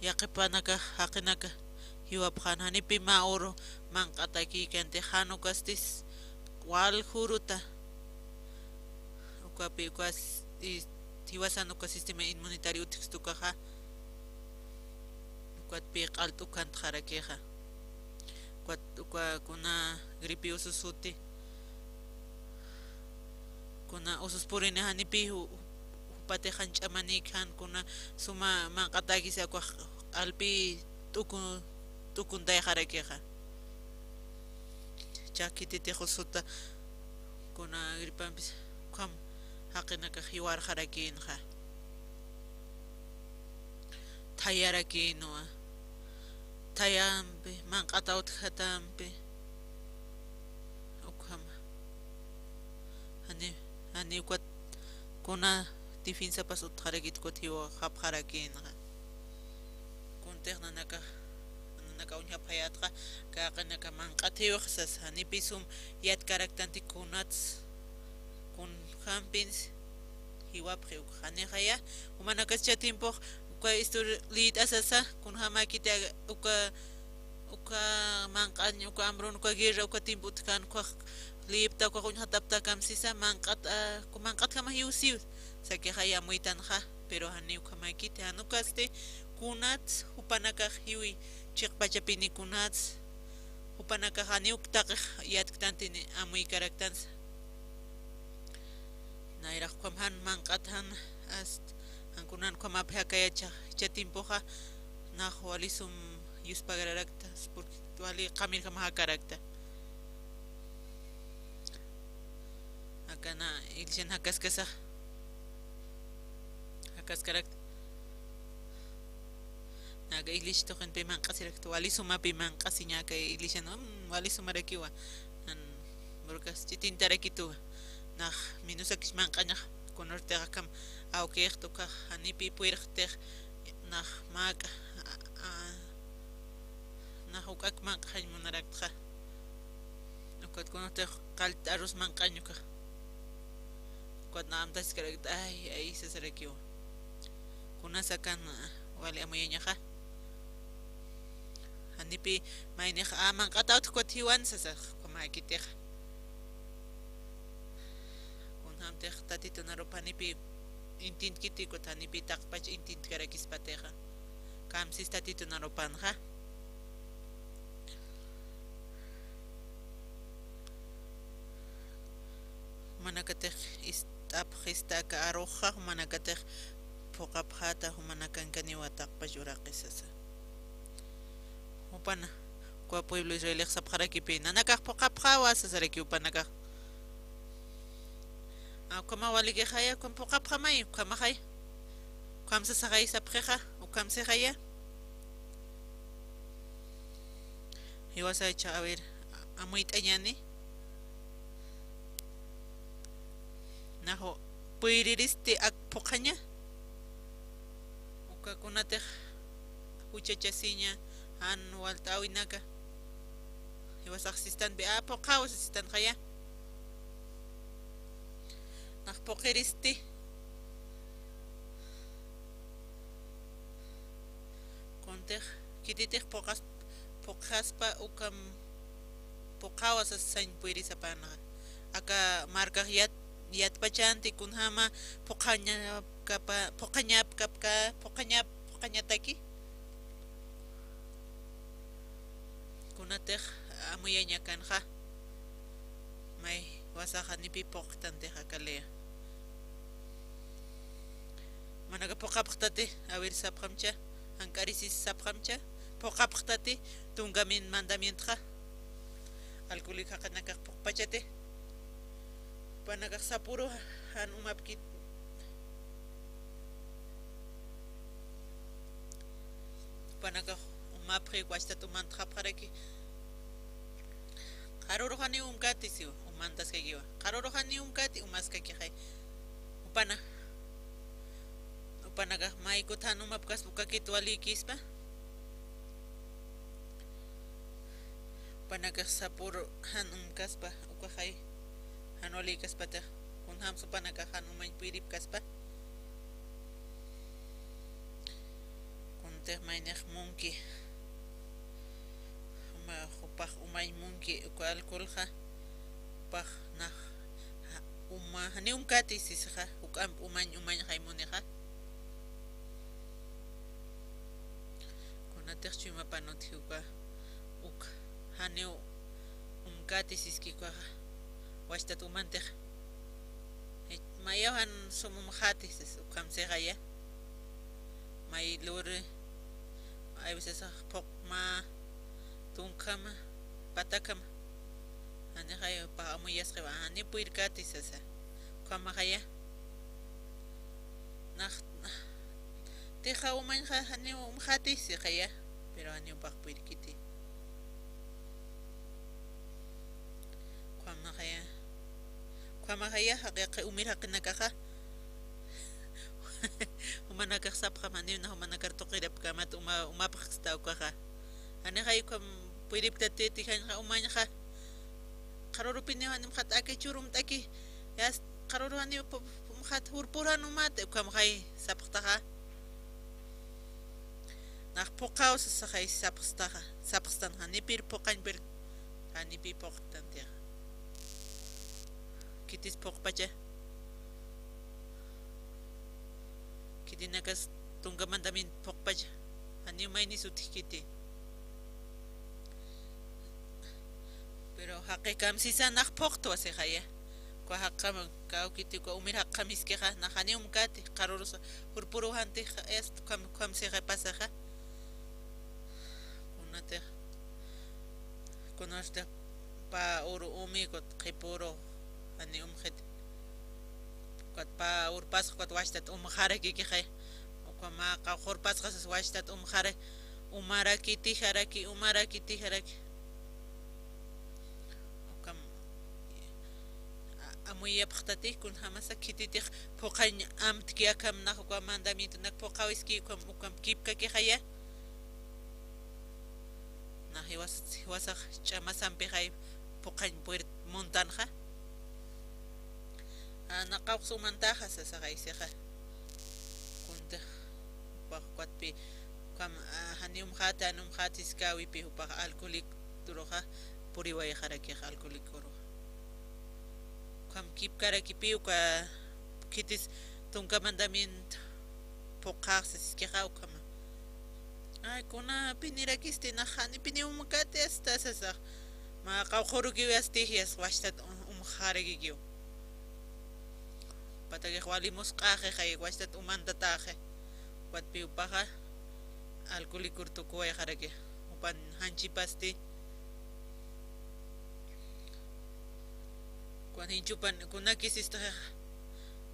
yaqhipanakax jaqinaka jiwapxän, janipi mä uru manq'atäkïkänti, jan ukastis wal juruta. Ukapi ukas, i, jiwasan uka sistema inmunitario utjksti ukaxa. Ukatpi q'al t'ukantxarakixa. Ukat, uka kuna gripe ususuti. Kuna usus purini janipi ju-, jupatix jan ch'amanïki, jan kuna suma manq'atäkisa ukax q'alpi t'uku-, t'ukuntayxarakixa. Jichhax khititix usuta kuna gripampis ukham jaqinakax jiwarxarakïnxa. Thayarakïnwa. Thayampi, manq'at awtjatampi. Ukhama. Jani, jani ukat kuna defensapas utjarakit ukat jiwapxarakïnxa. Kuntix nanakax, nanaka uñjapxayätxa, jaqinaka manq'at jiwxsa sas, janipi sum yatkaraktanti kunats, kunjampins jiwapxi uka, janixaya, jumanakas jichha tiempox, uka historia liyt'asasa, kunjamäkiti uka, uka manq'añ, uka hambrun, uka guerra, uka tiempo utjkän, ukax liyipta, ukax uñjatapta kamsisa, manq'at, a, uka manq'atjama jiwsiw, sakixaya amuytanxa, pero janiw ukhamäkiti, jan ukasti, kunats, jupanakax jiwi, chiqpachapini kunats, jupanakax janiw taqix yatktantini amuykaraktansa. Nayrax ukham jan manq'at jan, ast, jan kunan ukhamapxi jakayät jichha tiempoxa, nax wali sum yuspagararakta, porque wali qamirjamax jakarakta. Aka na iglesian jakaskasax, jakaskarakta. Naka iglesia tuqinpi manq'asirakta, wali sumapi manq'asiña aka iglesian, mm, wali sumarakiwa. Jan, burkas ch'itintarakituwa. Nax minusakis manq'añax, kunurtix akham awkixta ukax, janipi puyrxtix, nax mak'a, a, a, nax uk'ak manq'añ munaraktxa. Ukat kunurtix qallta arroz manq'añ ukax. Ukat na amtaskarakta, ay, ay, sasarakiwa. Kunas akan, a, wali amuyañaxa. Janipi maynix, a, manq'at awtj ukat jiwan sasax, ukhamäkitixa. Kunjamtix Tatitun arup janipi intintkiti ukat janipi taqpach intintkarakispa tixa. Kamsis Tatitun arupanxa. Jumanakatix ist'apxista aka arroxxa, jumanakatix phuqapxäta, jumanakankaniwa taqpach uraqi sasa. Jupana, uka pueblo Israelix sapxarakipi, nanakax phuqapxäwa, sasaraki jupanakax. A, ukhama walikixaya, ukham phuqapxamay, ukhamaxay. Ukham sasaxay sapxixa, ukham sixaya. Jiwasay jichha, a ver, amuyt'añäni. Nax puyriristi ak phuqhaña. Uka kunatix juchachasiña, jan walt'äwinaka. Jiwasax sistanpi, a, phuqhaw sistanxaya. Nax phuqiristi. Kuntix, khititix phuqas-, phuqaspa ukham phuqhawa sas sañ puyrisapäna. Aka markax yat, yatpachanti kunjama phuqhañapkapa, phuqhañapkapka, phuqhañap-, phuqhañataki. Kunatix amuyañakanxa. May wasaxa nipi phuqtantixa kalea. Manaka phuqapxtati, a ver, sapxamcha, jank'arisis sapxamcha, phuqapxtati, tunka min-, mandamientxa. Alcohólico jaqinakax phuqpachati. Jupanakax sapüru jan umapkit. Jupanakax umapxi, wachtat umantxapxaraki. Qharürux janiw umkati siwa, umantaskakiwa. Qharürux janiw umkati umaskakixay. Jupana. Jupanakax maykut jan umapkaspa ukakit walïkispa. Jupanakax sapüru jan umkaspa, ukaxay jan walïkaspatix, kunjamsa jupanakax jan umañ puyiripkaspa. Kuntix maynix munki. Uma, jupax umañ munki, uka alcoholxa, jupax nax, ja-, uma, janiw umkati sisixa, juk'amp umañ, umañxay munixa. Kunatix chuymapan utji uka, uk, janiw umkati siski ukaxa, wachtat umantix. Mayaw jan sum umxati sis, ukham sixaya. May luri, a veces phuq mä tunkhama, patakama. Janixay jupax amuyasxiwa, janiw puyirkati sasa. Ukhamaxaya. Nax, tixa umañxa janiw umxati sixaya, pero janiw jupax puyirkiti. Ukhamaxaya. Ukhamaxaya, jaqi, jaqi umir jaqinakaxa. Jumanakax sapxam, janiw nax jumanakar tuqirapkamat uma, umapxksta ukaxa. Janixay ukham puyiripktati, tijañxa umañxa. Qharürupiniw janimxat, aki churumt'aki. Yas, qharüru janiw pu-, umxat, jurpüru jan umat, ukhamxay sapxtaxa. Nax phuqhaw sasaxay sapxstaxa, sapxstan, janipir phuqhañ pir, janipi phuqtantixa. Khitis phuqpacha. Khitinakas tunka mandamiento phuqpacha. Janiw maynis utjkiti. Pero jaqi kamsisa nax phuqtwa sixaya. Uka jaqham, kawkiti uka umir jaqham jiskixa, nax janiw umkati, qharürus jurpüru jantixa, esto, ukham, ukham sixa pasaxa. Kunatix, kunatix pä uru umi, ukat qhipüru, janiw umxiti. Ukat pä urpasxa, ukat wachtat umxarakikixay. Uka mä qawqha urpasxa sas wachtat umxarak, umarakitijaraki, umarakitijaraki. Ukham, a-, amuyapxtati, kunjamasa khititix phuqhañ amtki akham nax uka mandamientonak phuqhawiski, ukham, ukham kipkakixaya. Nax jiwas-, jiwasax ch'amasampixay phuqhañ puert montanxa. A, naqawqs umantaxa sasaxay sixa. Kuntix, jupax ukatpi, ukham, a, janiw umxati, jan umxati siskawipï, jupax alcohólico uruxa puriwayxarakix, alcohólico uruxa. Ukham kipkarakipï, uka khitis tunka mandamiento phuqhax siskixa ukhama. Ay, kunapinirakisti, nax janipiniw umkati asta sasax. Mä qawqha urukiw asti, jiyas wachtat um-, umxarakikiw. Jupatakix wali musq'axixay, wachtat umantataxi. Ukatpï jupaxa alcohólico ur tukuwayxaraki. Jupan janchipasti. Ukan jinchupan, kunakis ist'axixa.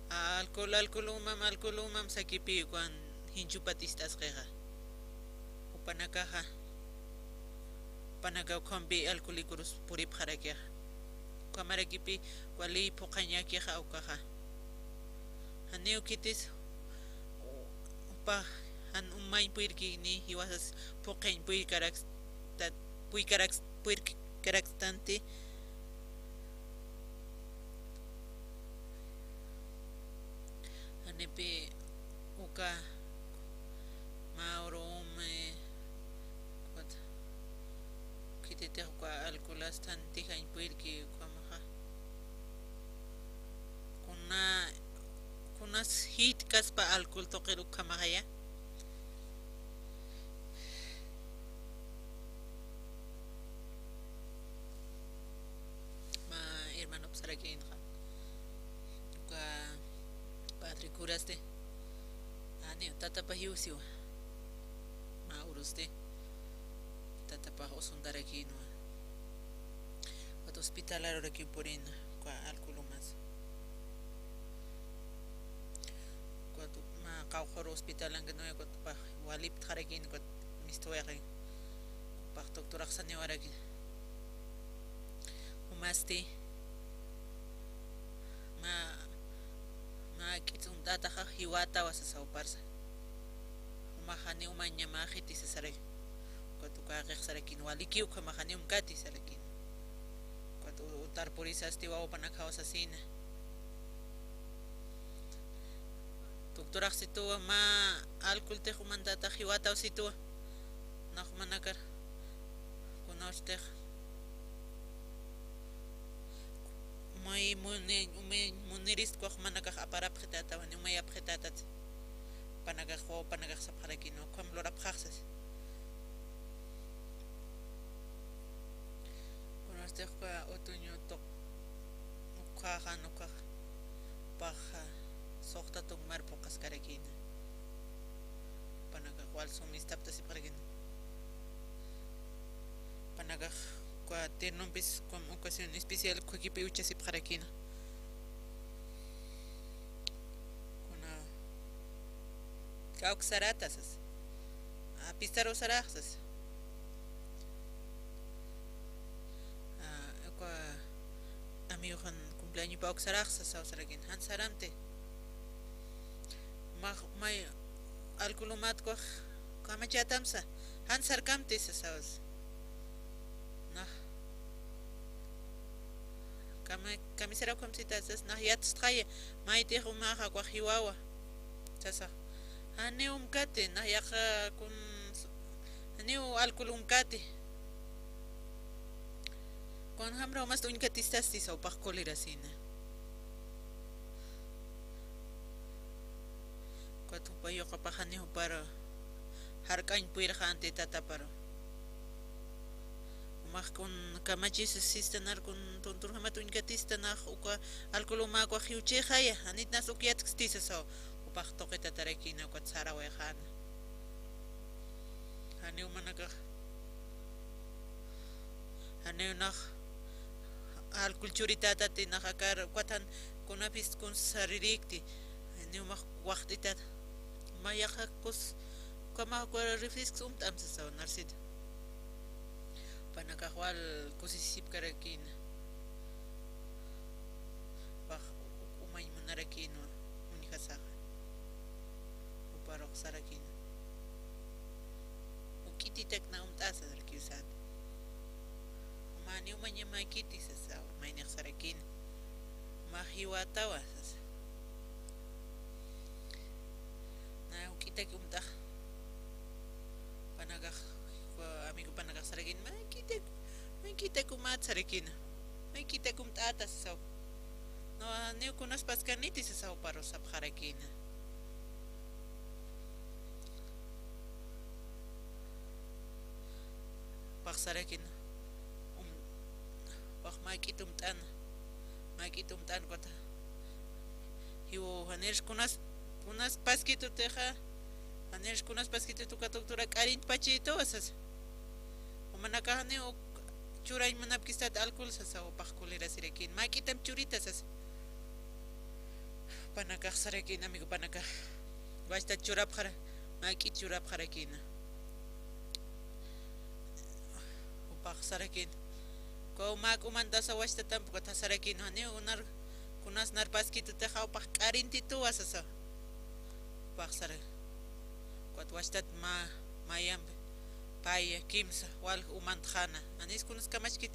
Alcohol, alcohol umam, alcohol umam sakipï, ukan jinchupat ist'asxixa. Jupanakaxa, jupanaka ukhampï alcohólico urus puripxarakixa. Ukhamaraki pï wali phuqhañakixa ukaxa. Janiw khitis, jupa jan umañ puyrkini, jiwasas phuqhiñ puyrkaraks-, tat-, puyrkaraks-, puyrkarakstanti. Janipï uka mä uru umi, ukat, khititix uka alcoholastan tijañ puyrki ukhamaxa. Kuna, kunas jit'kaspa alcohol tuqir ukhamaxaya. Mä hermanop sarakïnxa. Uka padre curasti. Janiw tatapa jiwsiwa. Mä urusti. Tatapa usuntarakïnwa. Ukat hospitalar urakiw purïna, uka alcohol umas. Ukat mä qawqhur hospitalankinuya, ukat pax waliptxarakïna, ukat misthuwayxi. Ukat pax doctorax saniwarakïna. Jumasti, mä, mä k'its umt'ataxa jiwatawa sasa uparsa. Jumax janiw umañamäxiti sasaraki. Ukat uka jaqix sarakïna, walikiw ukhamax janiw umkati sarakïna. Ukat u-, utar purisasti wawapanakaw sasïna. Doctorax situwa mä alcoholtix umantatax jiwataw situwa. Nax jumanakar. Kunawstix. Umay muni-, umay muniristwa jumanakax aparapxitätawa, ni umayapxitätat. Panakax, wawapanakax sapxarakïna, ukham lurapxaxsas. Kunastix uka otoño tuq, ukhaxa, ukax, paxa, suxta tuq mar phuqaskarakïna. Panakax wal sum istaptasipxarakïna. Panakax uka ternompis, uka ocasión especial, uka kipi uchasipxarakïna. Kuna, kawksarata sas. Apistarusarax sas. Ah, uka amigoxan cumpleañopa uksarax sasaw sarakïna, jan saramti. Max, may alcohol umat ukax kamachatamsa, jan sarkamti sasawas. Nax. Kama-, kamisara ukhamsitasas, nax yatstxaya, maytix umaxa ukax jiwawa. Sasa. Janiw umkati, nax yaqha kun, janiw alcohol umkati. Kunjamra umasti uñkatistasti saw, upax colerasïna. Ukat jupa yuqapax janiw jupar jark'añ puyrxänti tatapar. Umax kun kamachis sistanar kun tunturjamat uñkatista nax uka alcohol umax jiwchixaya, janit nas uk yatkstisa saw, upax tuqitatarakïna ukat sarawayxäna. Janiw jumanakax, janiw nax alcohol churitätati, nax akar ukat jan kunapis kun sarirïkti, janiw max waxt'itat. Mä yaqha kus, ukhamax uka refrescos umt'amsa saw, narsita. Panakax wal kusisipkarakïna. Pax umañ munarakïnwa uñjasaxa. Juparux sarakïna. Juk'ititak na umt'asa sarakïna. Jumani umañamäkiti sasa, maynix sarakïna. Mä jiwatawa sasa. Na juk'itak umt'ax. Panakax, amigo panakax sarakïna, mayk'itak, mayk'itak umat sarakïna. Mayk'itak umt'ata sasaw. No, niw kunas paskaniti sasaw, paru sapxarakïna. Pax sarakïna. Um, pax mak'it umt'ana. Mak'it umt'an kota. Jiw janir kunas, kunas paskitutixa. Janir kunas paskitut uka doctora k'arint pachituwa sasa. Jumanakax janiw uk churañ munapkistat alcohol sasa, upax colerasirakïna. Mak'itam churita sasa. Panakax sarakïna, amigo panakax. Wachtat churapxara, mak'it churapxarakïna. Upax sarakïna. Ukaw mak umantasa wachtatamp ukat sarakïna, janiw unar, kunas nar paskitutixa upax k'arintituwa sasa. Upax sara. Ukat wachtat mä, mayampi, paya, kimsa, walja umantxäna. Janis kunas kamachkit.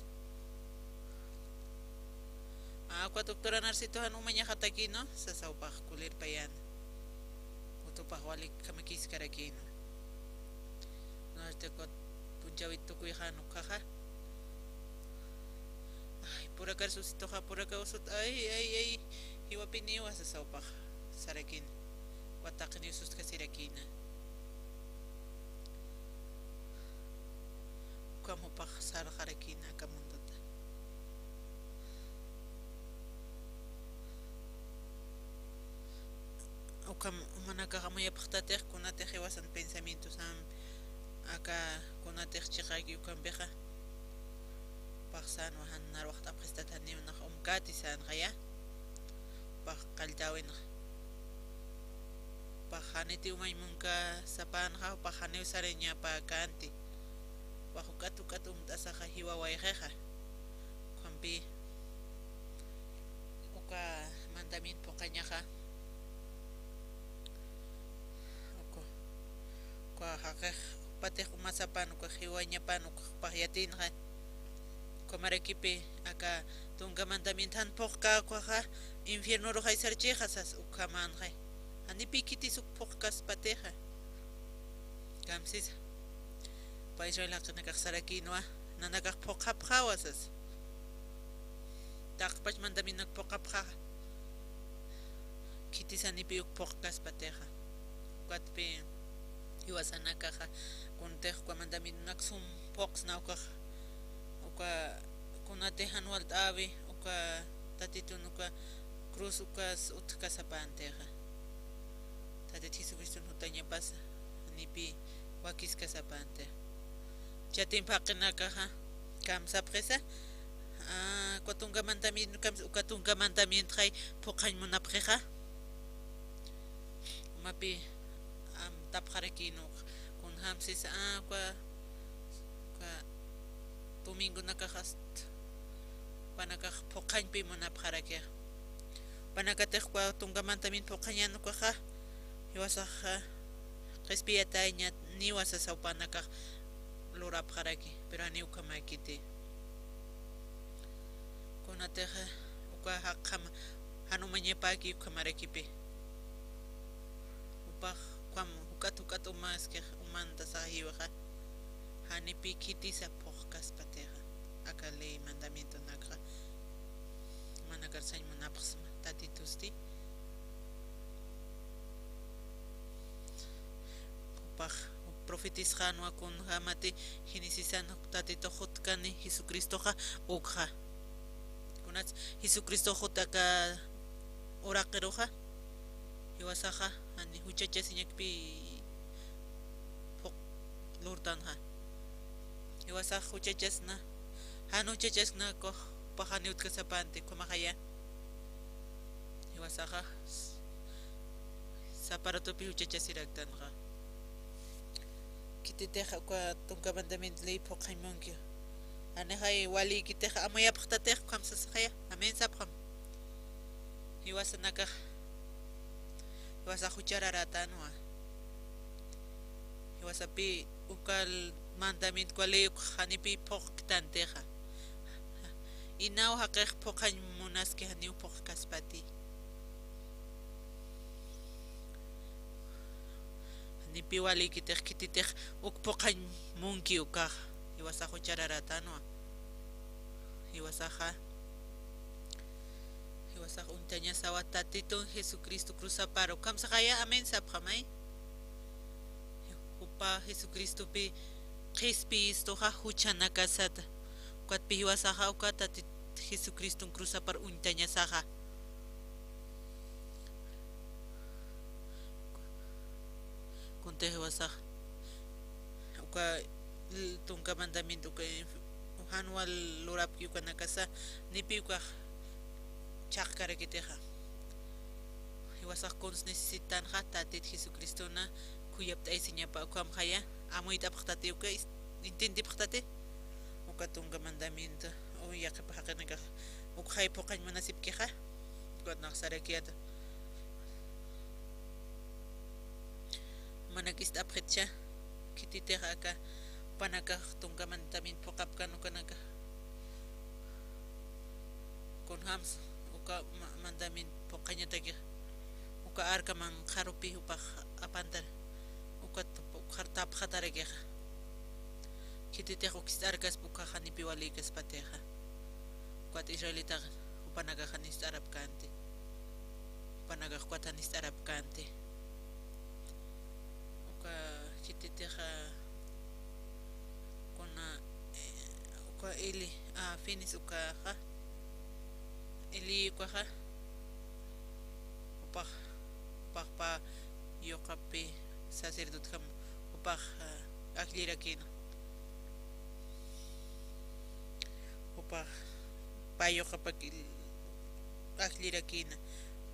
A, ukat doctora Narcito jan umañaxatakïna, sasa upax colerpayäna. Utupax walik kamakiskarakïna. Narcito ukat punchawit tukuyxän ukkhaxa. Ay, purakar susituxa, purakar usut, ay, ay, ay. Jiwapiniw sasa upax sarakina. Wataqiniw sustjasirakïna. Ukham upax sarxarakïna aka mundota. Ukham jumanakax amuyapxtatix kunatix jiwasan pensamientosampi, aka kunatix chiqaki ukhampixa. Upax sänwa jan narwaxt'apxistat janiw nax umkati sänxaya. Upax qalltäwinxa. Upax janiti umañ munka sapänxa, upax janiw sarañapäkänti. Upax juk'at juk'at umt'asaxa jiwa wayqixa. Ukhampi uka mandamiento phuqhañaxa. Uka, uka jaqix jupatix uma sapan, uka jiwañapan, uka jupax yatinxa. Ukhamarakipi aka tunka mandamiento jan phuqhkä ukaxa infiernorux aysarchixa sas ukhamanxa. Janipï khitis uk phuqhkaspatixa. Kamsisa. Upa Israel jaqinakax sarakïnwa, nanakax phuqhapxawa sas. Taqpach mandamientonak phuqhapxaxa. Khitis janipï uk phuqhkaspatixa. Ukatpï jiwasanakaxa, kuntix uka mandamientonak sum phuqsna ukaxa. Uka kunatix jan walt'äwi, uka Tatitun uka cruz ukas utjkasapantixa. Tatit Jesucriston jutañapasa, janipï wakiskasapantixa. Chatimp jaqinakaxa, kamsapxisa, a, uka tunka mandamiento, kamsa, uka tunka mandamientoxay phuqhañ munapxixa. Umapï amtapxarakïnwa, kunjamsisa, a, uka, uka domingonakaxast, jupanakax phuqhañpï munapxarakixa. Jupanakatix uka tunka mandamiento phuqhañän ukaxa, jiwasaxa qhispiyatäñaniwa sasa jupanakax lurapxaraki, pero janiw ukhamäkiti. Kunatix uka jaqjam jan umañapäki ukhamarakipi. Jupax ukham juk'at juk'at umaskix umantasaxa jiwaxa. Janipï khitisa phuqhkaspatixa. Aka ley mandamientonakxa. Jumanakar sañ munapxsma Tatitusti. Jupax profetisxänwa kunjämati Genesisan uk Tatitux jutkani Jesucristoxa ukxa. Kunats Jesucristox jut aka uraqiruxa, jiwasaxa jani juchachasiñakpï phuq lurtanxa. Jiwasax juchachasna, jan juchachaskna ukax jupax janiw utjkasapänti, ukhamaxaya. Jiwasaxa s-, sapa ratupï juchachasiraktanxa. Khititix uka tunka mandamiento ley phuqhañ munki. Janixay walïkitix amuyapxtatix ukham sasaxaya. Amén sapxam. Jiwasanakax, jiwasax juchararätänwa. Jiwasapï uka mandamiento uka ley uk janipï phuqktantixa. Inaw jaqix phuqhañ munaski janiw phuqhkaspati. Janipï walïkitix khititix uk phuqhañ munki ukaxa. Jiwasax juchararätänwa. Jiwasaxa. Jiwasax uñtañasawa Tatitun Jesucristo cruzapar. Ukham saxaya, amén sapxamay. Jupa Jesucristopï qhispiyistuxa juchanakasata. Ukatpï jiwasaxa uka Tatit Jesucriston cruzapar uñtañasaxa. Kuntix jiwasax uka l-, tunka mandamiento uka inf-, jan wal lurapki ukanakasa, janipï ukax chhaqkarakitixa. Jiwasax kuns necesitanxa Tatit Jesucristona khuyapt'aysiñapa ukhamxaya, amuyt'apxtati uka is-, intintipxtati. Uka tunka mandamiento, uy, yaqhipa jaqinakax, ukxay phuqhañ munasipkixa, ukat nax sarakiyäta. Jumanak ist'apxitcha, khititix aka, jupanakax tunka mandamiento phuqhapkän ukanakax. Kunjams, uka ma-, mandamiento phuqhañatakix, uka arka manqharupï jupax apantar, ukat ukxar tapxatarakixa. Khititix uk ist'arkaspa ukax janipï walïkaspatixa. Ukat israelitax jupanakax jan ist'arapkänti. jupanakax ukat jan ist'arapkänti. Uka khititixa kuna, eh, uka Eli, ah, Finees ukaxa, Eli ukaxa, jupax, jupax pä yuqapi sacerdotjam jupax, ah, ajllirakïna. Jupax pä yuqapak ajllirakïna.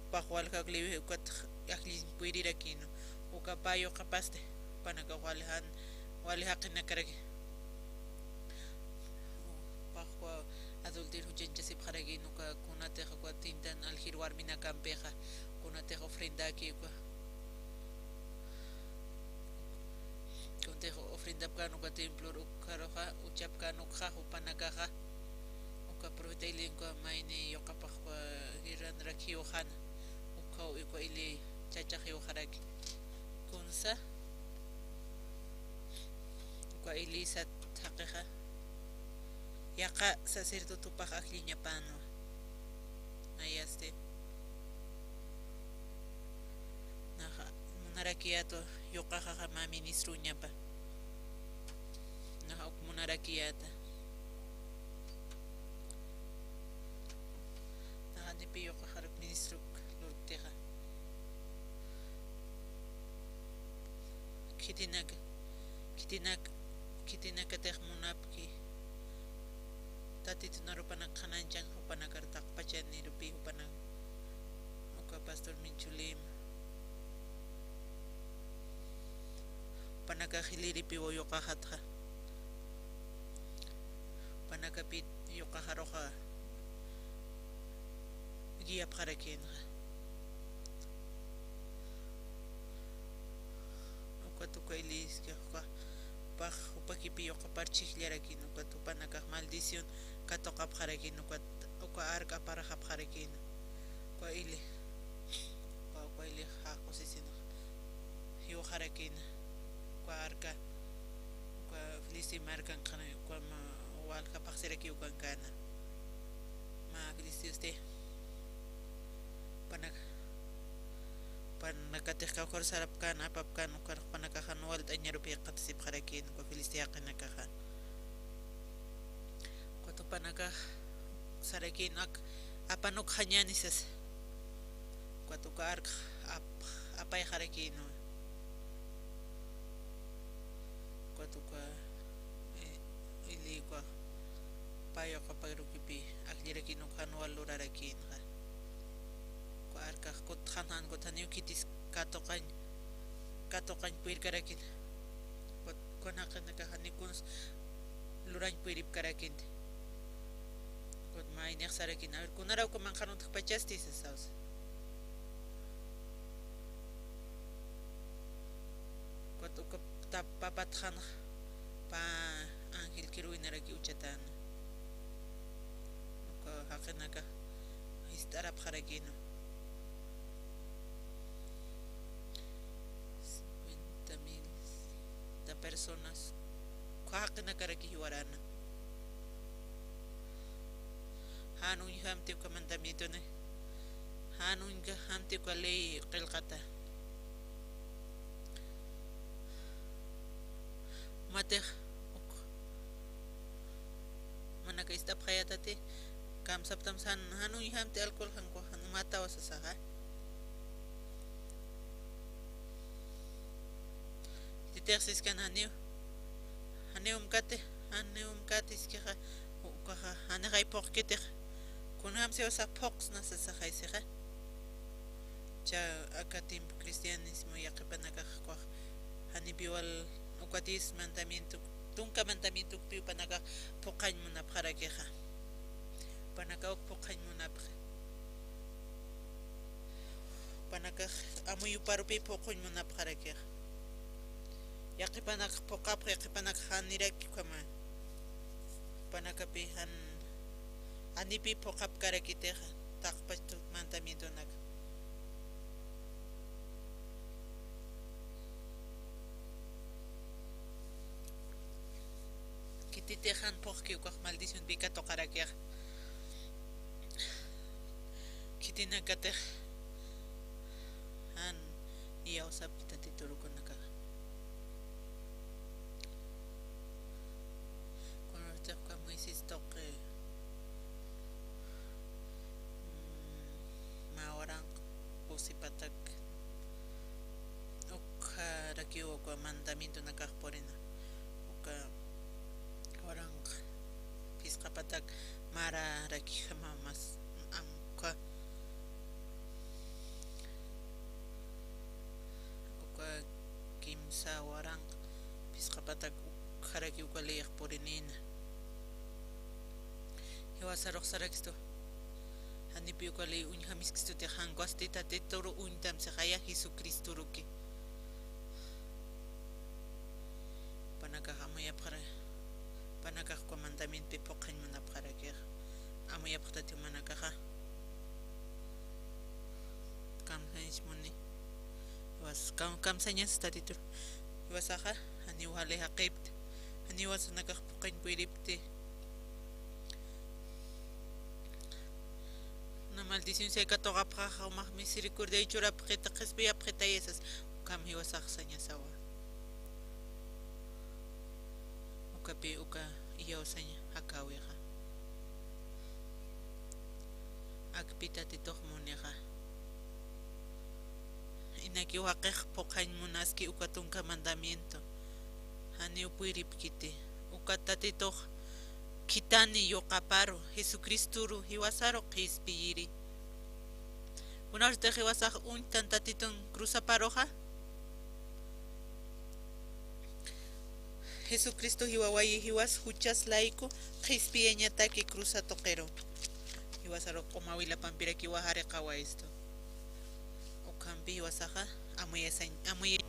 Jupax walja uk Leví ukat ajlliñ puyirirakïna. Uka pä yuqapasti jupanakax wali jan, wali jaqinakaraki. Jupax uka adulterio juchañchasipxarakïna, uka kunatix uka tintan aljir warminakampixa, kunatix ofrendäki uka. Kuntix ofrendapkän uka templor ukkharuxa, uchapkän ukxa jupanakaxa, uka profeta Elías uka mayni yuqapax uka guerranrak jiwxäna, ukkhaw uka Eli chachax jiwxaraki. Kunsa, uka Eli sat jaqixa, yaqha sacerdote jupax ajlliñapänwa. Nayasti. Naxa munarakiyätwa yuqaxaxa mä ministruñapa. Naxa uk munarakiyäta. Naxa janipï yuqaxaruk ministruk lurktixa. Khitinaka, khitinak, khitinakatix munapki. Tatitun aru jupanak qhanañchan, jupanakar taqpachanirupï jupanak. Uka pastor Minchulima. Jupanakax jilïripiw yuqaxatxa. Jupanakapï yuqaxaruxa guiapxarakïnxa. Ukat uka Elías ukax jupax, jupakipï yuqapar chhijllarakïna, ukat jupanakax maldición katuqapxarakïna, ukat uka arka aparxapxarakïna. Uka Eli, uka, uka Eli jaqusisinax jiwxarakïna. Uka arka, uka Filistia markan qhana, uka mä walja phaxsirakiw ukankäna. Mä filistiusti jupanak, jupanakatix kawkhar sarapkän, apapkän, ukar jupanakaxa jan walt'añarupi jikxatasipxarakïna, uka Filistia jaqinakaxa. Ukat jupanakax sarakïna, ak, apan ukxañäni sasa. Ukat uka arkax ap, apayxarakïnwa. Ukat uka, eh, Eli ukax pä yuqaparukipï ajllirakïna, uka jan wal lurarakïnxa. Uka arkax kut jan jan kut janiw khitis katuqañ, katuqañ puyirkarakïna. Ukat kun jaqinakax janiw kuns lurañ puyiripkarakïnti. Ukat maynix sarakïna, a ver, kunarak uka manqhan utjpachasti sasawsa. Ukat uka tap, papat qhanx pä ángel querubinaraki uchatäna. Uka jaqinakax jist'arapxarakïna. Cincuenta mil, cincuenta personas. Uka jaqinakaraki jiwaräna. Jan uñjamti uka mandamientoni. Jan uñjamti uka ley qillqata. Matix uk manaka ist'apxayätati, kamsaptam san, jan uñjamti alcohol, jan uñjamti, jan matawa sasaxa. Titix siskan janiw, janiw umkati, janiw umkati iskixa, ukaxa, janixay phuqkitix, kunjam siwasa phuqsna sasaxay sixa. Cha aka tiempo cristianismo yaqhipanakax ukax, janipi wal uka diez mandamiento, tunka mandamiento ukpi jupanakax phuqañ munapxarakixa. Jupanakax uk phuqañ munapxi. Jupanakax amuyuparupi phuqañ munapxarakixa. Yaqhipanakax phuqapxi, yaqhipanakax janiraki ukhama. Jupanakapi jan, janipi phuqapkarakitixa, taqpach mandamientonaka. Khititix jan phuqki ukax maldicionpi katuqarakixa. Khitinakatix an iyawsapki Tatitur ukanakaxa. Kunartix uka Moisés tuqi, mm, mä waranqa pusipatak ukxarakiw uka mandamientonakax purina. Uka waranqa phisqapatak mararakijama mas amkha. Uka kimsa waranqa phisqapatak ukxaraki uka leyix purinïna. Jiwasarux sarakistu, janipi uka ley uñjamiskistutix, jank'asti Tatitur uñtam sixaya Jesucristuruki. Jupanakax amuyapxara, jupanakax uka mandamientopi phuqhañ munapxarakixa, amuyapxtati jumanakaxa. Kamsañas muni. Jiwas, kam-, kamsañas Tatitur. Jiwasaxa, janiw jali jaqipti, janiw jiwasanakax phuqhañ puyripti. Na maldición saykatuqapxaxa, jumax misericordia churapxita, qhispiyapxitayasas, ukham jiwasax sañasawa. Ukapi uka iyawsañ jakäwixa. Akpi Tatitux munixa. Inaki jaqix phuqhañ munaski uka tunka mandamiento. Janiw puyripkiti. Uka Tatitux khithani yuqaparu, Jesucristoru jiwasaru qhispiyiri. Kunartix jiwasax uñtan Tatitun cruzaparuxa. Jesucristo jiwawayi, jiwas juchas layku qhispiyañataki cruza tuqiru. Jiwasaru q'uma wilapampirakiwa jariqawayistu. Ukhampi jiwasaxa amuyasañ, amuya-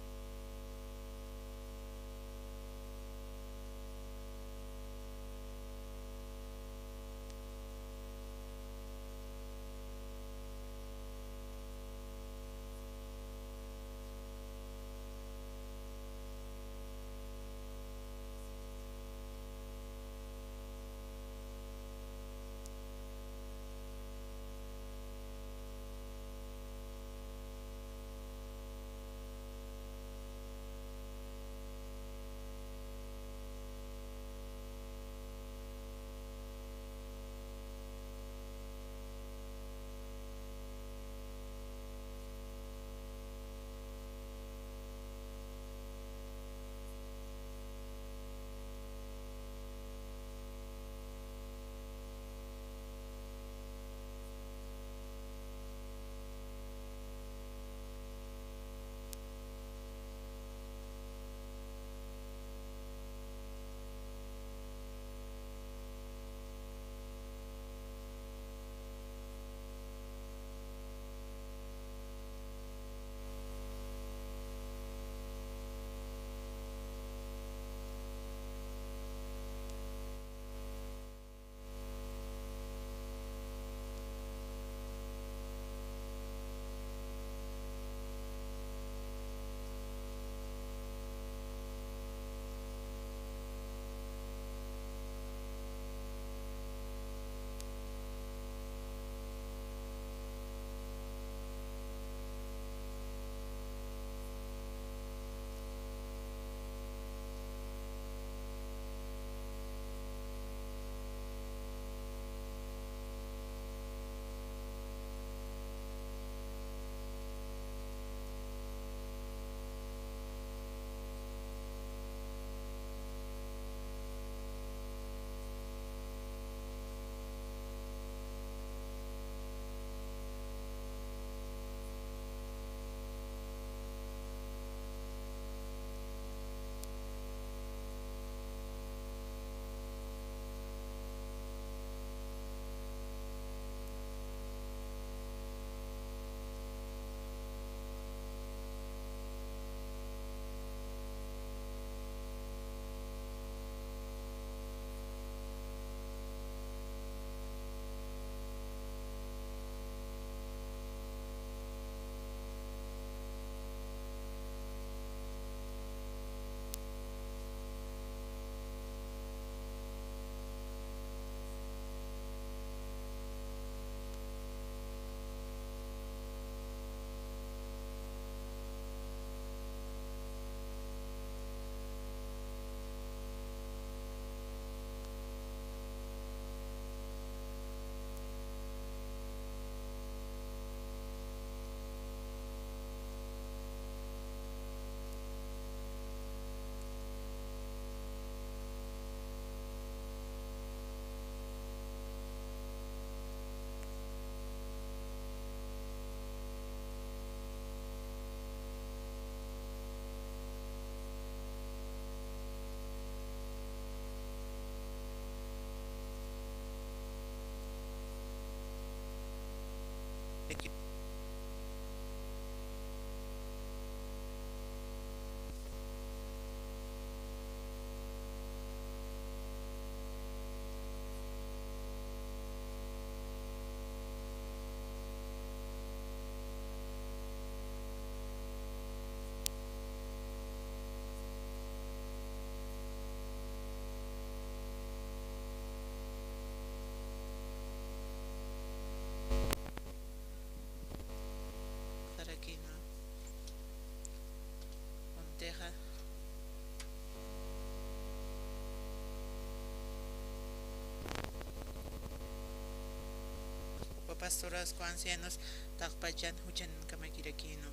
Pastoras, ancianos, taqpachan juchankamakirakïnwa.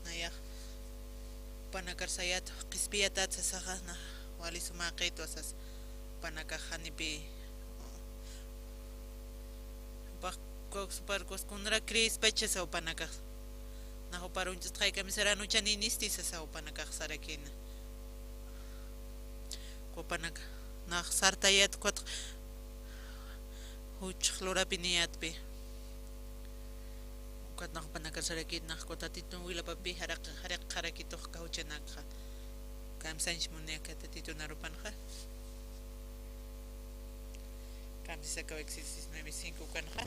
Nayax jupanakar sayat qhispiyatat sasaxa, nax wali sumaqitwa sas, jupanakax janipï, jupax kawksaparkus kunra creespacha sasa jupanakax. Nax jupar uñt'istxay, kamisarän juchanïnisti sasa jupanakax sarakïna. Jupanaka nax sartayät ukat juch lurapiniyätpï. Ukat nax jupanakar sarakïna, nax ukat Tatitun wilapapï jaraq, jariqxarakitux aka juchanakxa. Kamsañch munï aka Tatitun arupanxa. Kamsisakaw Éxodo diecinueve cinco ukanxa.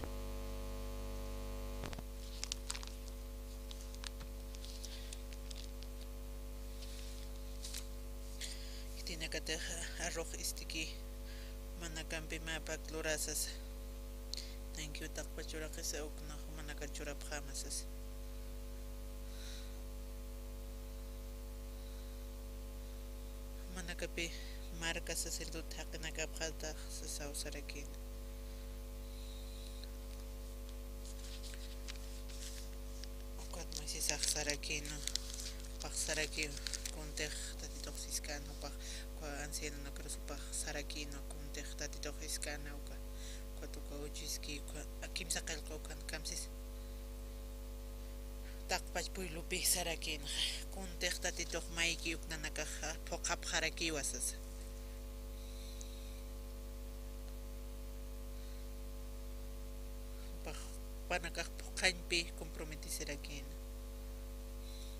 Khitinakatix arux ist'ki jumanakampi mä pakt lurä sasa. Nankiw taqpach churaqisa, uk nax jumanakar churapxäma sasa. Jumanakapï marka sacerdote jaqinakapxätax sasaw sarakïna. Ukat Moisesax sarakïna, jupax sarakiw kuntix Tatitux siskäna, jupax, uka ancianonakar jupax sarakïna, kuntix Tatitux siskäna, uka, ukat uka uchiski, uka kimsa qillqa ukan kamsis. Taqpach pueblopï sarakïna, kuntix Tatitux mayki uk nanakax phuqhapxarakiwa sasa. Jupax, jupanakax phuqhañpï comprometesirakïna.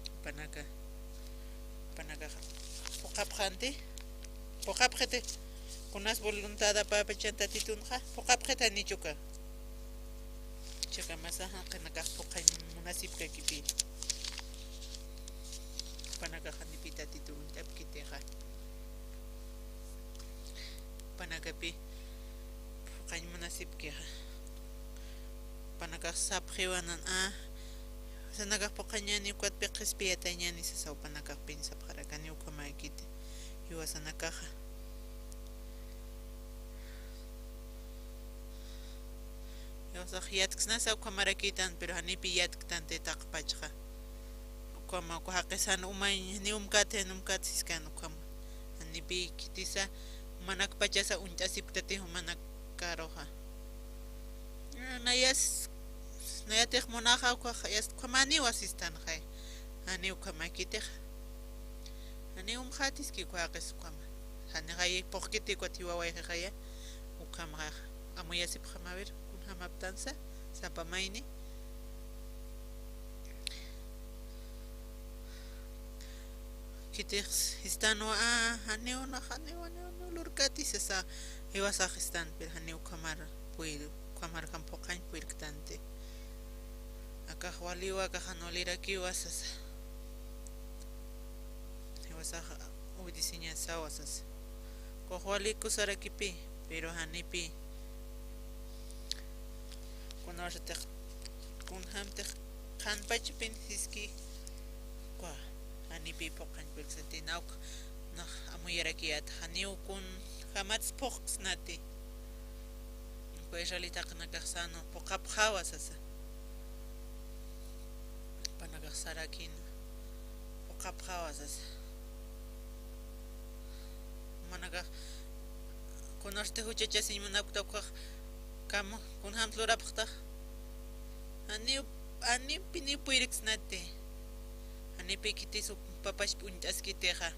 Jupanaka, jupanakax phuqhapxänti, phuqhapxiti, kunas voluntad apapachan Tatitunxa, phuqhapxiti, janichuka. Chiqamasa jaqinakax phuqhañ munasipkakipï. Jupanakax janipï Tatitu uñt'apkitixa. Jupanakapï phuqhañ munasipkixa. Jupanakax sapxiwa nan, a, jiwasanakax phuqhañäni, ukatpï qhispiyatañäni sasa jupanakax piensapxarakani, ukhamäkiti jiwasanakaxa. Jiwasax yatksnasa ukhamarakïtan, pero janipï yatktanti taqpachxa. Ukhama, uka jaqisan umañ, janiw umkät, janiw umkät siskan ukhama. Janipï khitisa, jumanakpachasa uñt'asipktati jumanakaruxa. Nayas, nayatix munaxa ukax, yast ukhamaniwa sistanxay. Janiw ukhamäkitixa. Janiw umxätiski uka jaqis ukhama. Janixay phuqkiti ukat jiwawayxixaya. Ukhamxa amuyasipxamawir, kunjämaptansa, sapa mayni. Khitix sistanwa, a, janiw nax, janiw, janiw, janiw lurkäti sasa, jiwasax sistan, pero janiw ukhamar puir, ukhamarjam phuqhañ puirktanti. Akax waliwa, akax jan walirakiwa sasa. Jiwasax obedeceñasawa sasa. Ukax waliku sarakipï, pero janipï. Kunawsatix, kunjämtix qhanpachpin siski, uka janipï phuqhañ puirksnati, nax, nax amuyarakiyät, janiw kunjämats phuqksnati. Uka israelita jaqinakax sänwa phuqhapxäwa sasa. Jupanakax sarakïna, phuqhapxäwa sasa. Jumanakax, kunasti juchachasiñ munapkta ukax, kam, kunjämt lurapxtax. Janiw, janipiniw puyrksnati. Janipï khitis papachp uñt'askitixa.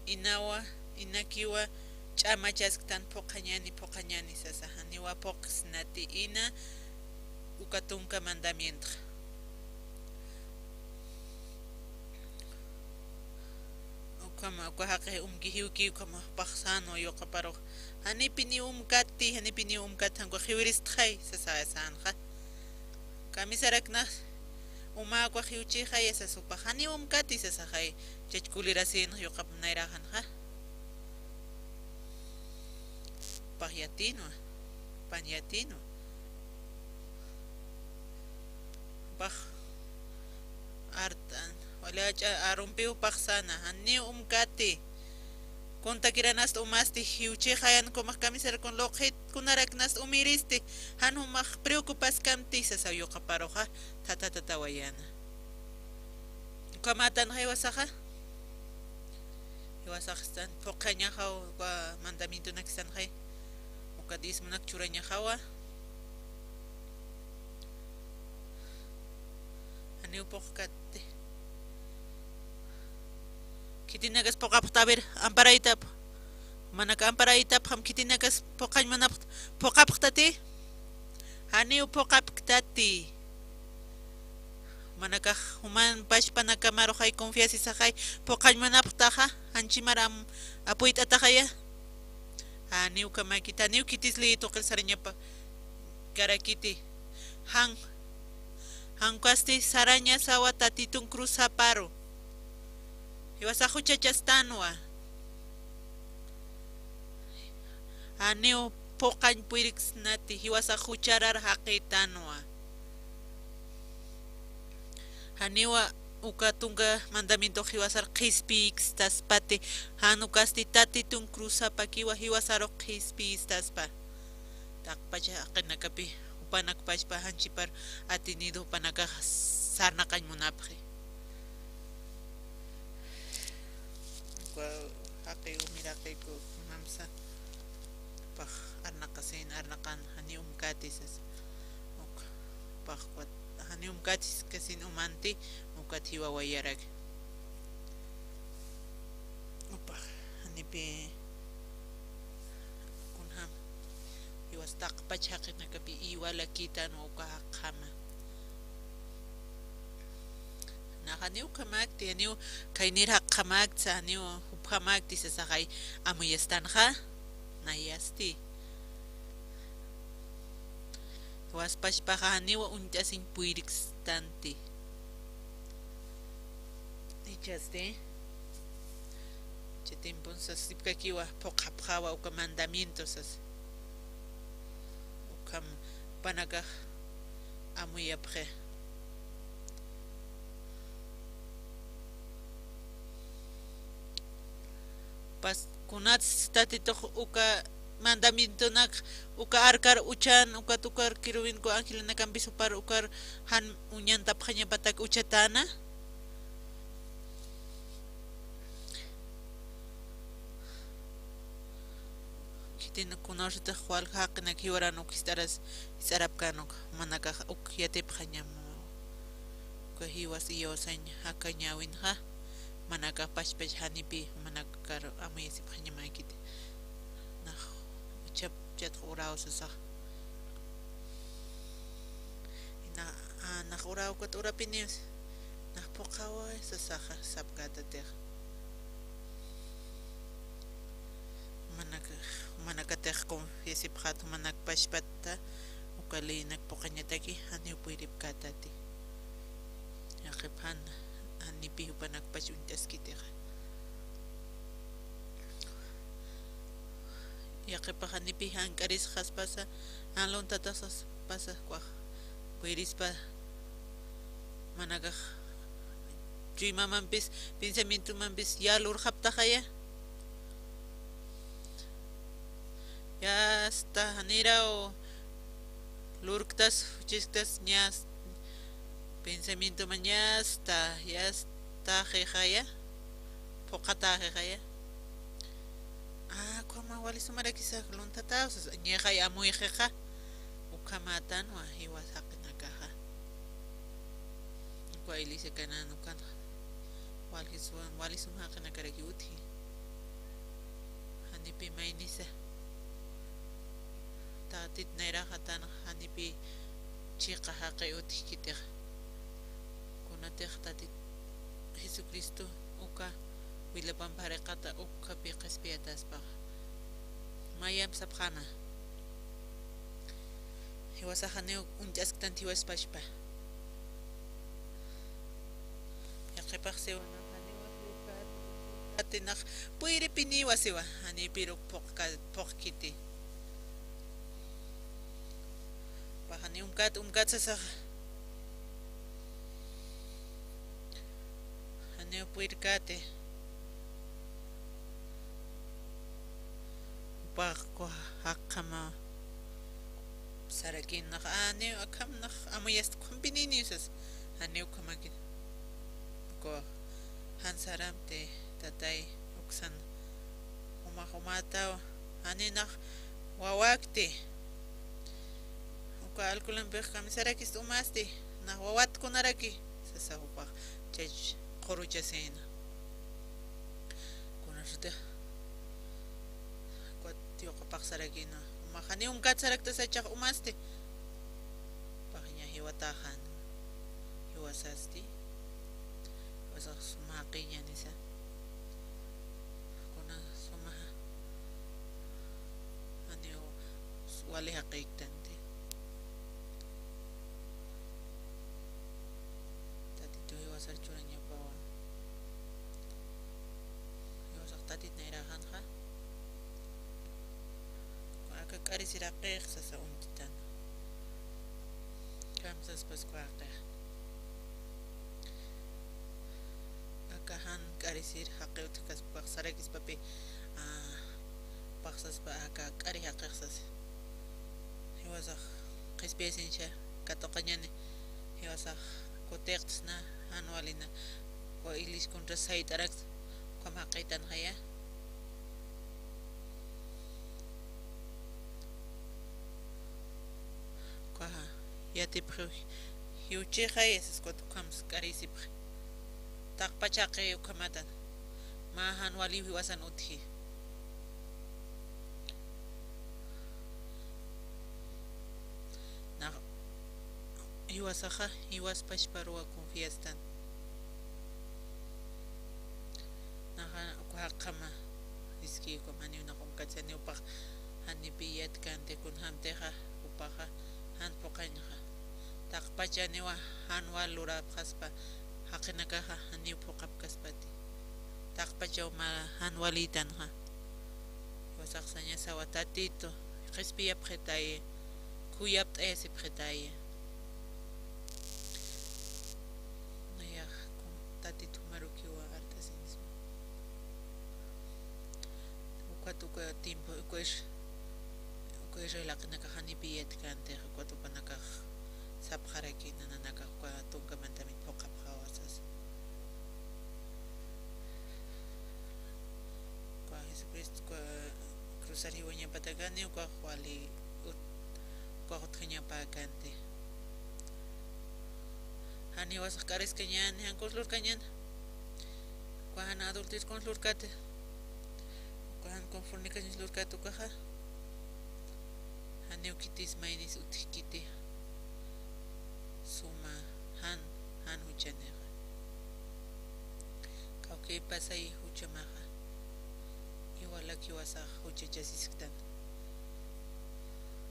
Inawa, inakiwa ch'amachasktan phuqhañäni, phuqhañäni sasa, janiwa phuqsnati ina, uka tunka mandamientxa. Ukhama, uka jaqix umki jiwki, ukhama jupax sänwa yuqaparux. Janipiniw umkati, janipiniw umkati, jan ukax jiwiristxay, sasa sänxa. Kamisaraknax, uma ukax jiwchixaya sasa jupax, janiw umkati sasaxay, chach kulirasïnx yuqap nayraxanxa. Jupax yatïnwa, jupan yatïnwa. Jupax art'an, wali jach'a arumpiw jupax säna, janiw umkati. Kuntakiranast umasti jiwchixa, jan kumax kamisar kun luqhit kunaraknast umiristi, jan jumax preocupaskamti sasa yuqaparuxa, thata thata wayana. Ukhamatan jiwasaxa, jiwasaxstan phuqhañaxaw uka mandamientonakstanxay, uka diezmonak churañaxawa. Janiw phuqkati. Khitinakas phuqapxta, a ver, amparaytap. Jumanak amparaytapxam khitinakas phuqañ munapxt-, phuqapxtati. Janiw phuqapktati. Jumanakax, juman pachpanakamaruxay confiasisaxay phuqañ munapxtaxa, janchimar am apuyt'ataxaya. Janiw ukhamakiti, janiw khitis ley tuqir sarañapa karakiti. Jan, jan ukasti sarañasawa Tatitun cruzaparu. Jiwasax juchachastanwa. Janiw phuqañ puyriksnati, jiwasax jucharar jaqitanwa. Janiwa uka tunka mandamientox jiwasar qhispiyikstaspati, jan ukasti Tatitun cruzapakiwa jiwasarux qhispiyistaspa. Taqpacha jaqinakapi, jupanakpachpa janchipar atinido jupanakax sarnaqañ munapxi. Uka jaqi umiraqi kunjamsa, pax arnaqasin, arnaqan, janiw umkati sasa. Uka, pax ukat, janiw umkati kasin umanti, ukat jiwa wayaraki. Upax, janipi kunjam. Jiwas taqpach jaqinakapi iwalakitan uka jaqjama. Nax janiw ukhamakti, janiw khaynir jaqjamakti, janiw jupjamakti sasaxay amuyastanxa, nayasti. Jiwas pachpaxa janiw uñt'asiñ puyirkstanti. Ichasti. Chay tiempon sasipkakiwa, phuqhapxawa uka mandamiento sas. Ukham jupanakax amuyapxi. Pas, kunats Tatitux uka mandamientonak, uka arkar uchan, ukat ukar querubinku angelanakampis jupar ukar jan uñantapxañapatak uchatäna. Khitin kunawsatix walja jaqinak jiwaran uk jist'aras, jist'arapkän uk, jumanakax uk yatipxañam. Uka jiwas iyawsañ jakañäwinxa, jumanakax pachpach janipi, jumanakar amuyasipxañamäkiti. Nax, uchap chatx uraw sasax. Na, a, nax uraw ukat urapiniw, nax phuqhawa sasaxa, sapkätatix. Jumanak, jumanakatix confiasipxät, jumanak pachpata, uka leynak phuqhañataki, janiw puyiripkätati. Yaqhip jan, janipi jupanakpach uñt'askitixa. Yaqhipax janipi jank'arisxaspasa, jan luntataxsaspasa, ukax puyirispa, jumanakax chuymamampis, pensamientomampis ya lurxaptaxaya. Ya está, janiraw lurktas, juchisktas, ña pensamientomañ ya está, ya está, jixaya, phuqhatäxixaya. Ah, ukhama wali sumarakisa luntatäw sas, ñixay amuyxixa. Ukhamätanwa jiwas jaqinakaxa. Uka iglesia Canaán ukanxa, waljiswan, wali sum jaqinakaraki utji. Janipi maynisa. Tatit nayraxatan janipi chiqa jaqi utjkitixa. Kunatix Tatit Jesucristo uka wilapamp jariqata ukhapi qhispiyataspaxa. Mayamp sapxäna. Jiwasax janiw uñt'asktanti jiwas pachpa. Yaqhipax siwa nax janiw atinax puyiripiniwa siwa, janipir uk phuqka-, phuqkiti. Pax janiw umkat, umkat sasaxa. Janiw puyirkati. Ukax uka jaqjama sarakïn nax, janiw akham nax amuyasti, ukhampinïniw sas, janiw ukhamakïn. Ukax jan saramti, tatay, uksan jumax jumätawa, janiw nax wawakti. Uka alcolampix kamisarakisti umasti, nax wawat kunaraki, sasa jupax chach qhuruchasïna. Kunasatix ukat yuqapax sarakïna, jumax janiw uñkat sarakta sachax umasti. Jupax jiña jiwataxan, jiwasasti, jiwasax suma jaqiñanisa. Kuna suma janiw wali jaqïktanti. Tatitu jiwasar churañapawa. Jiwasax tatit nayraxanxa. Aka k'arisir jaqix sasa uñtitan. Kamsaspas uka jaqix. Aka jan k'arisir jaqi utjkaspax sarakispapi, a, paxsaspa aka k'ari jaqix sasa. Jiwasax qhispiyasiñsa katuqañani, jiwasax kutiqtsna, jan walina, uka ilis kuntras sayt'araksa, ukham jaqïtanxaya. Uka yatipxiw jiwchixaya sas, ukat ukhamsa k'arisipxi. Taqpach jaqi ukhamatan. Mä jan waliw jiwasan utji. Nax jiwasaxa, jiwas pachparuwa confiastan. Naxa uka jaqjama, iski ukham janiw nax uñkatsa, janiw jupax janipi yatkänti, kunjämtixa jupaxa jan phuqhañxa. Taqpach janiwa jan wal lurapxaspa, jaqinakaxa janiw phuqhapkaspati. Taqpachaw mä jan walïtanxa. Jiwasax sañasawa Tatitu, qhispiyapxitaya, khuyapt'ayasipxitaya. Nayax Tatitu jumarukiwa art'asiñsma. Ukat uka tiempo, uka is-, uka israel jaqinakax janipi yatkänti, ukat ukanakax sapxarakïna, nanakax uka tunka mandamiento phuqhapxawa sasa. Uka Jesucristo uka cruzar jiwañapatakani, ukax wali ut-, ukax utjañapäkänti. Jan jiwasax k'ariskañäni, jan kuns lurkañäni. Uka jan adulterio kuns lurkati. Uka jan fornicación lurkati ukaxa. Janiw khitis maynis utjkiti. Suma jan, jan juchanixa. Kawkïr pasay juchamaxa. Igualak jiwasax juchachasisktan.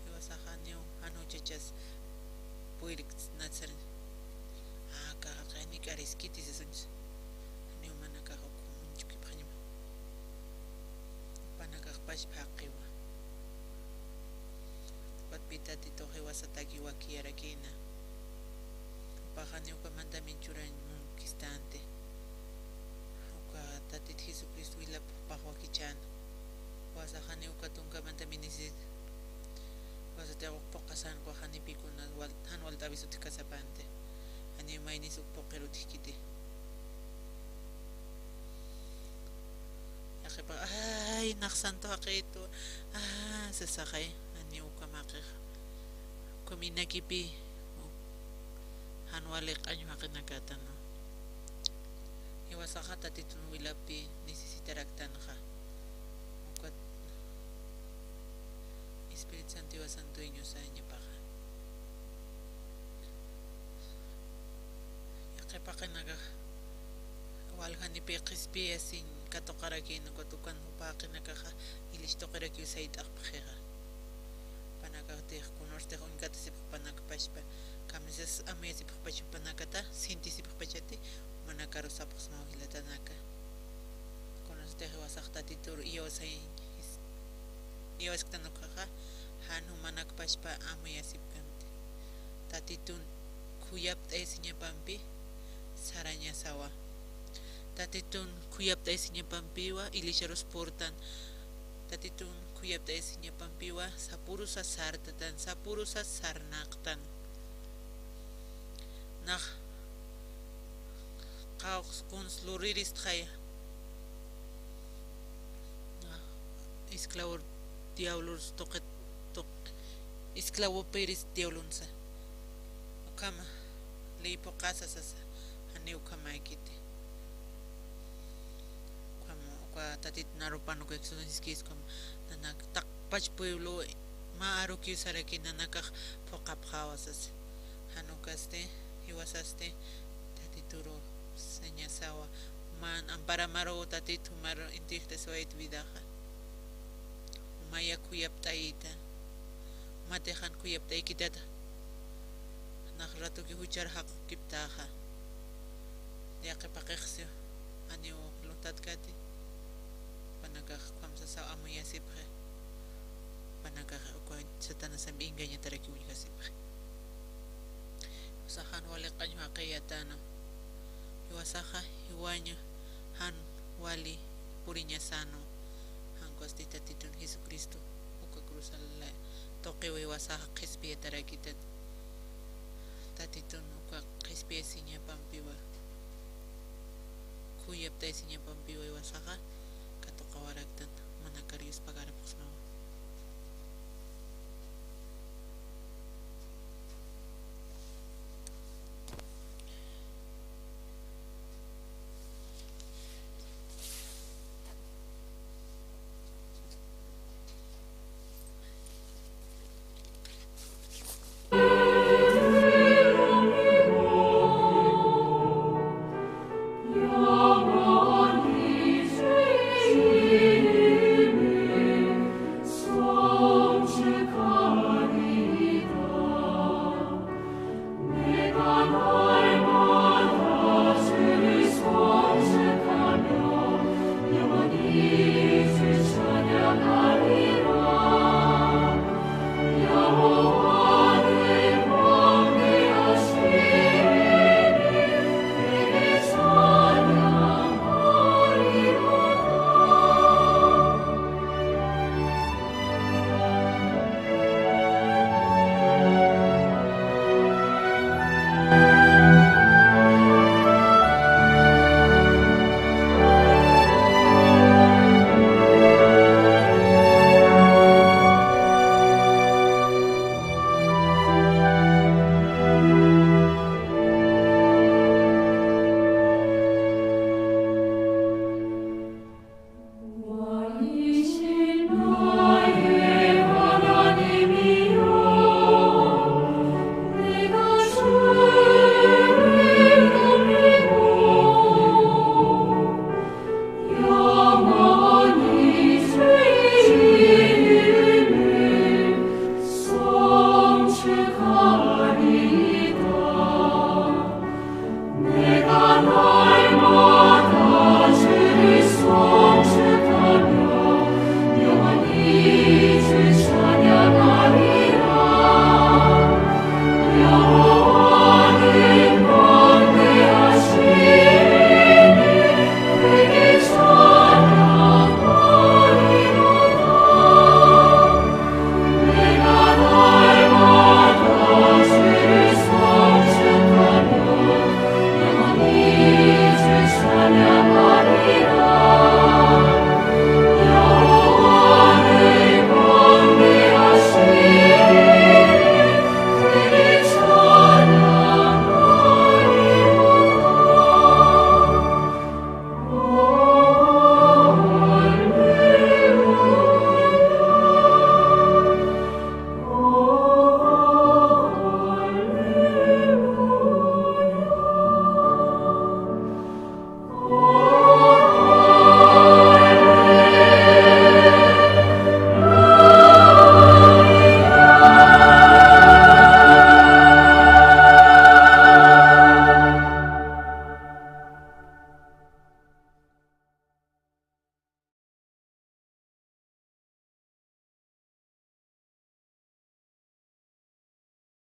Jiwasax janiw jan juchachas puyirksnat sar. Aka jaqi janiw k'ariskiti sasañsa. Janiw jumanakax ukham uñchukipxañama. Jupanakax pachpa jaqiwa. Ukatpï Tatitux jiwasataki wakiyarakïna. Jupax janiw uka mandamiento churañ munkistänti. Uka Tatit Jesucristo wilap jupax wakichäna. Jiwasax janiw uka tunka mandamiento isit. Jiwasatix uk phuqhasan ukax janipi kuna wal-, jan walt'äwis utjkasapänti. Janiw maynis uk phuqhir utjkiti. Yaqhipax, ay, nax santo jaqïtwa, ah, sasaxay, janiw ukham jaqixa. Ukham inakipï, jan wali q'añu jaqinakatana. Jiwasaxa Tatitun wilapï necesitaraktanxa. Ukat Espíritu Santo jiwasan dueñosañapaxa. Yaqhip jaqinakax wal janipï qhispiyasiñ katuqarakïna, ukat ukan jupa jaqinakaxa ilis tuqirakiw sayt'apxixa. Jupanakaxtix kunasatix uñkatasipxi jupanakpachpa, kamisas amuyasipxpach jupanakata, sintisipxpachati, jumanakaru sapxsmaw jilatanaka. Kunasatix jiwasax Tatitur iyawsañ, iyawsktan ukaxa, jan jumanakpachpa amuyasipkänti. Tatitun khuyapt'ayasiñapampi sarañasawa. Tatitun khuyapt'ayasiñapampiwa iglesiarus purtan, Tatitun khuyapt'ayasiñapampiwa sapurusa sartatan, sapurusa sarnaqtan. Nax qawqs kuns luriristxaya. Nax esclavor diablus tuqi, tuq, esclavopiris diablunsa. Ukhama ley phuqasa sasa, janiw ukhamäkiti. Ukhama, uka Tatit narupan uka Jesús ukhama, nanak taqpach pueblo mä arukiw saraki nanakax phuqapxäwa sasa. Jan ukasti, jiwasasti, Tatituru sañasawa, man amparamaru Tatit jumar intixtasiwayt vidaxa. Jumaya khuyapt'ayita, jumatix jan khuyapt'aykitata. Nax ratuki juchar jaqukiptaxa. Yaqipaqixsiw, janiw lutatkäti. Jupanakax ukhamasasaw amuyasipxi. Jupanakax uka Satanasampi engañatarakiw uñjasipxi. Jiwasaxa jan wali qañ jaqiyätanu. Jiwasaxa jiwaña jan wali puriñasanu. Jan ukasti Tatitun Jesucristo uka cruzal tuqiw jiwasaxa qhispiyatarakitan. Tatitun uka qhispiyasiñapampiwa, khuyapt'ayasiñapampiwa jiwasaxa katuqawaraktan.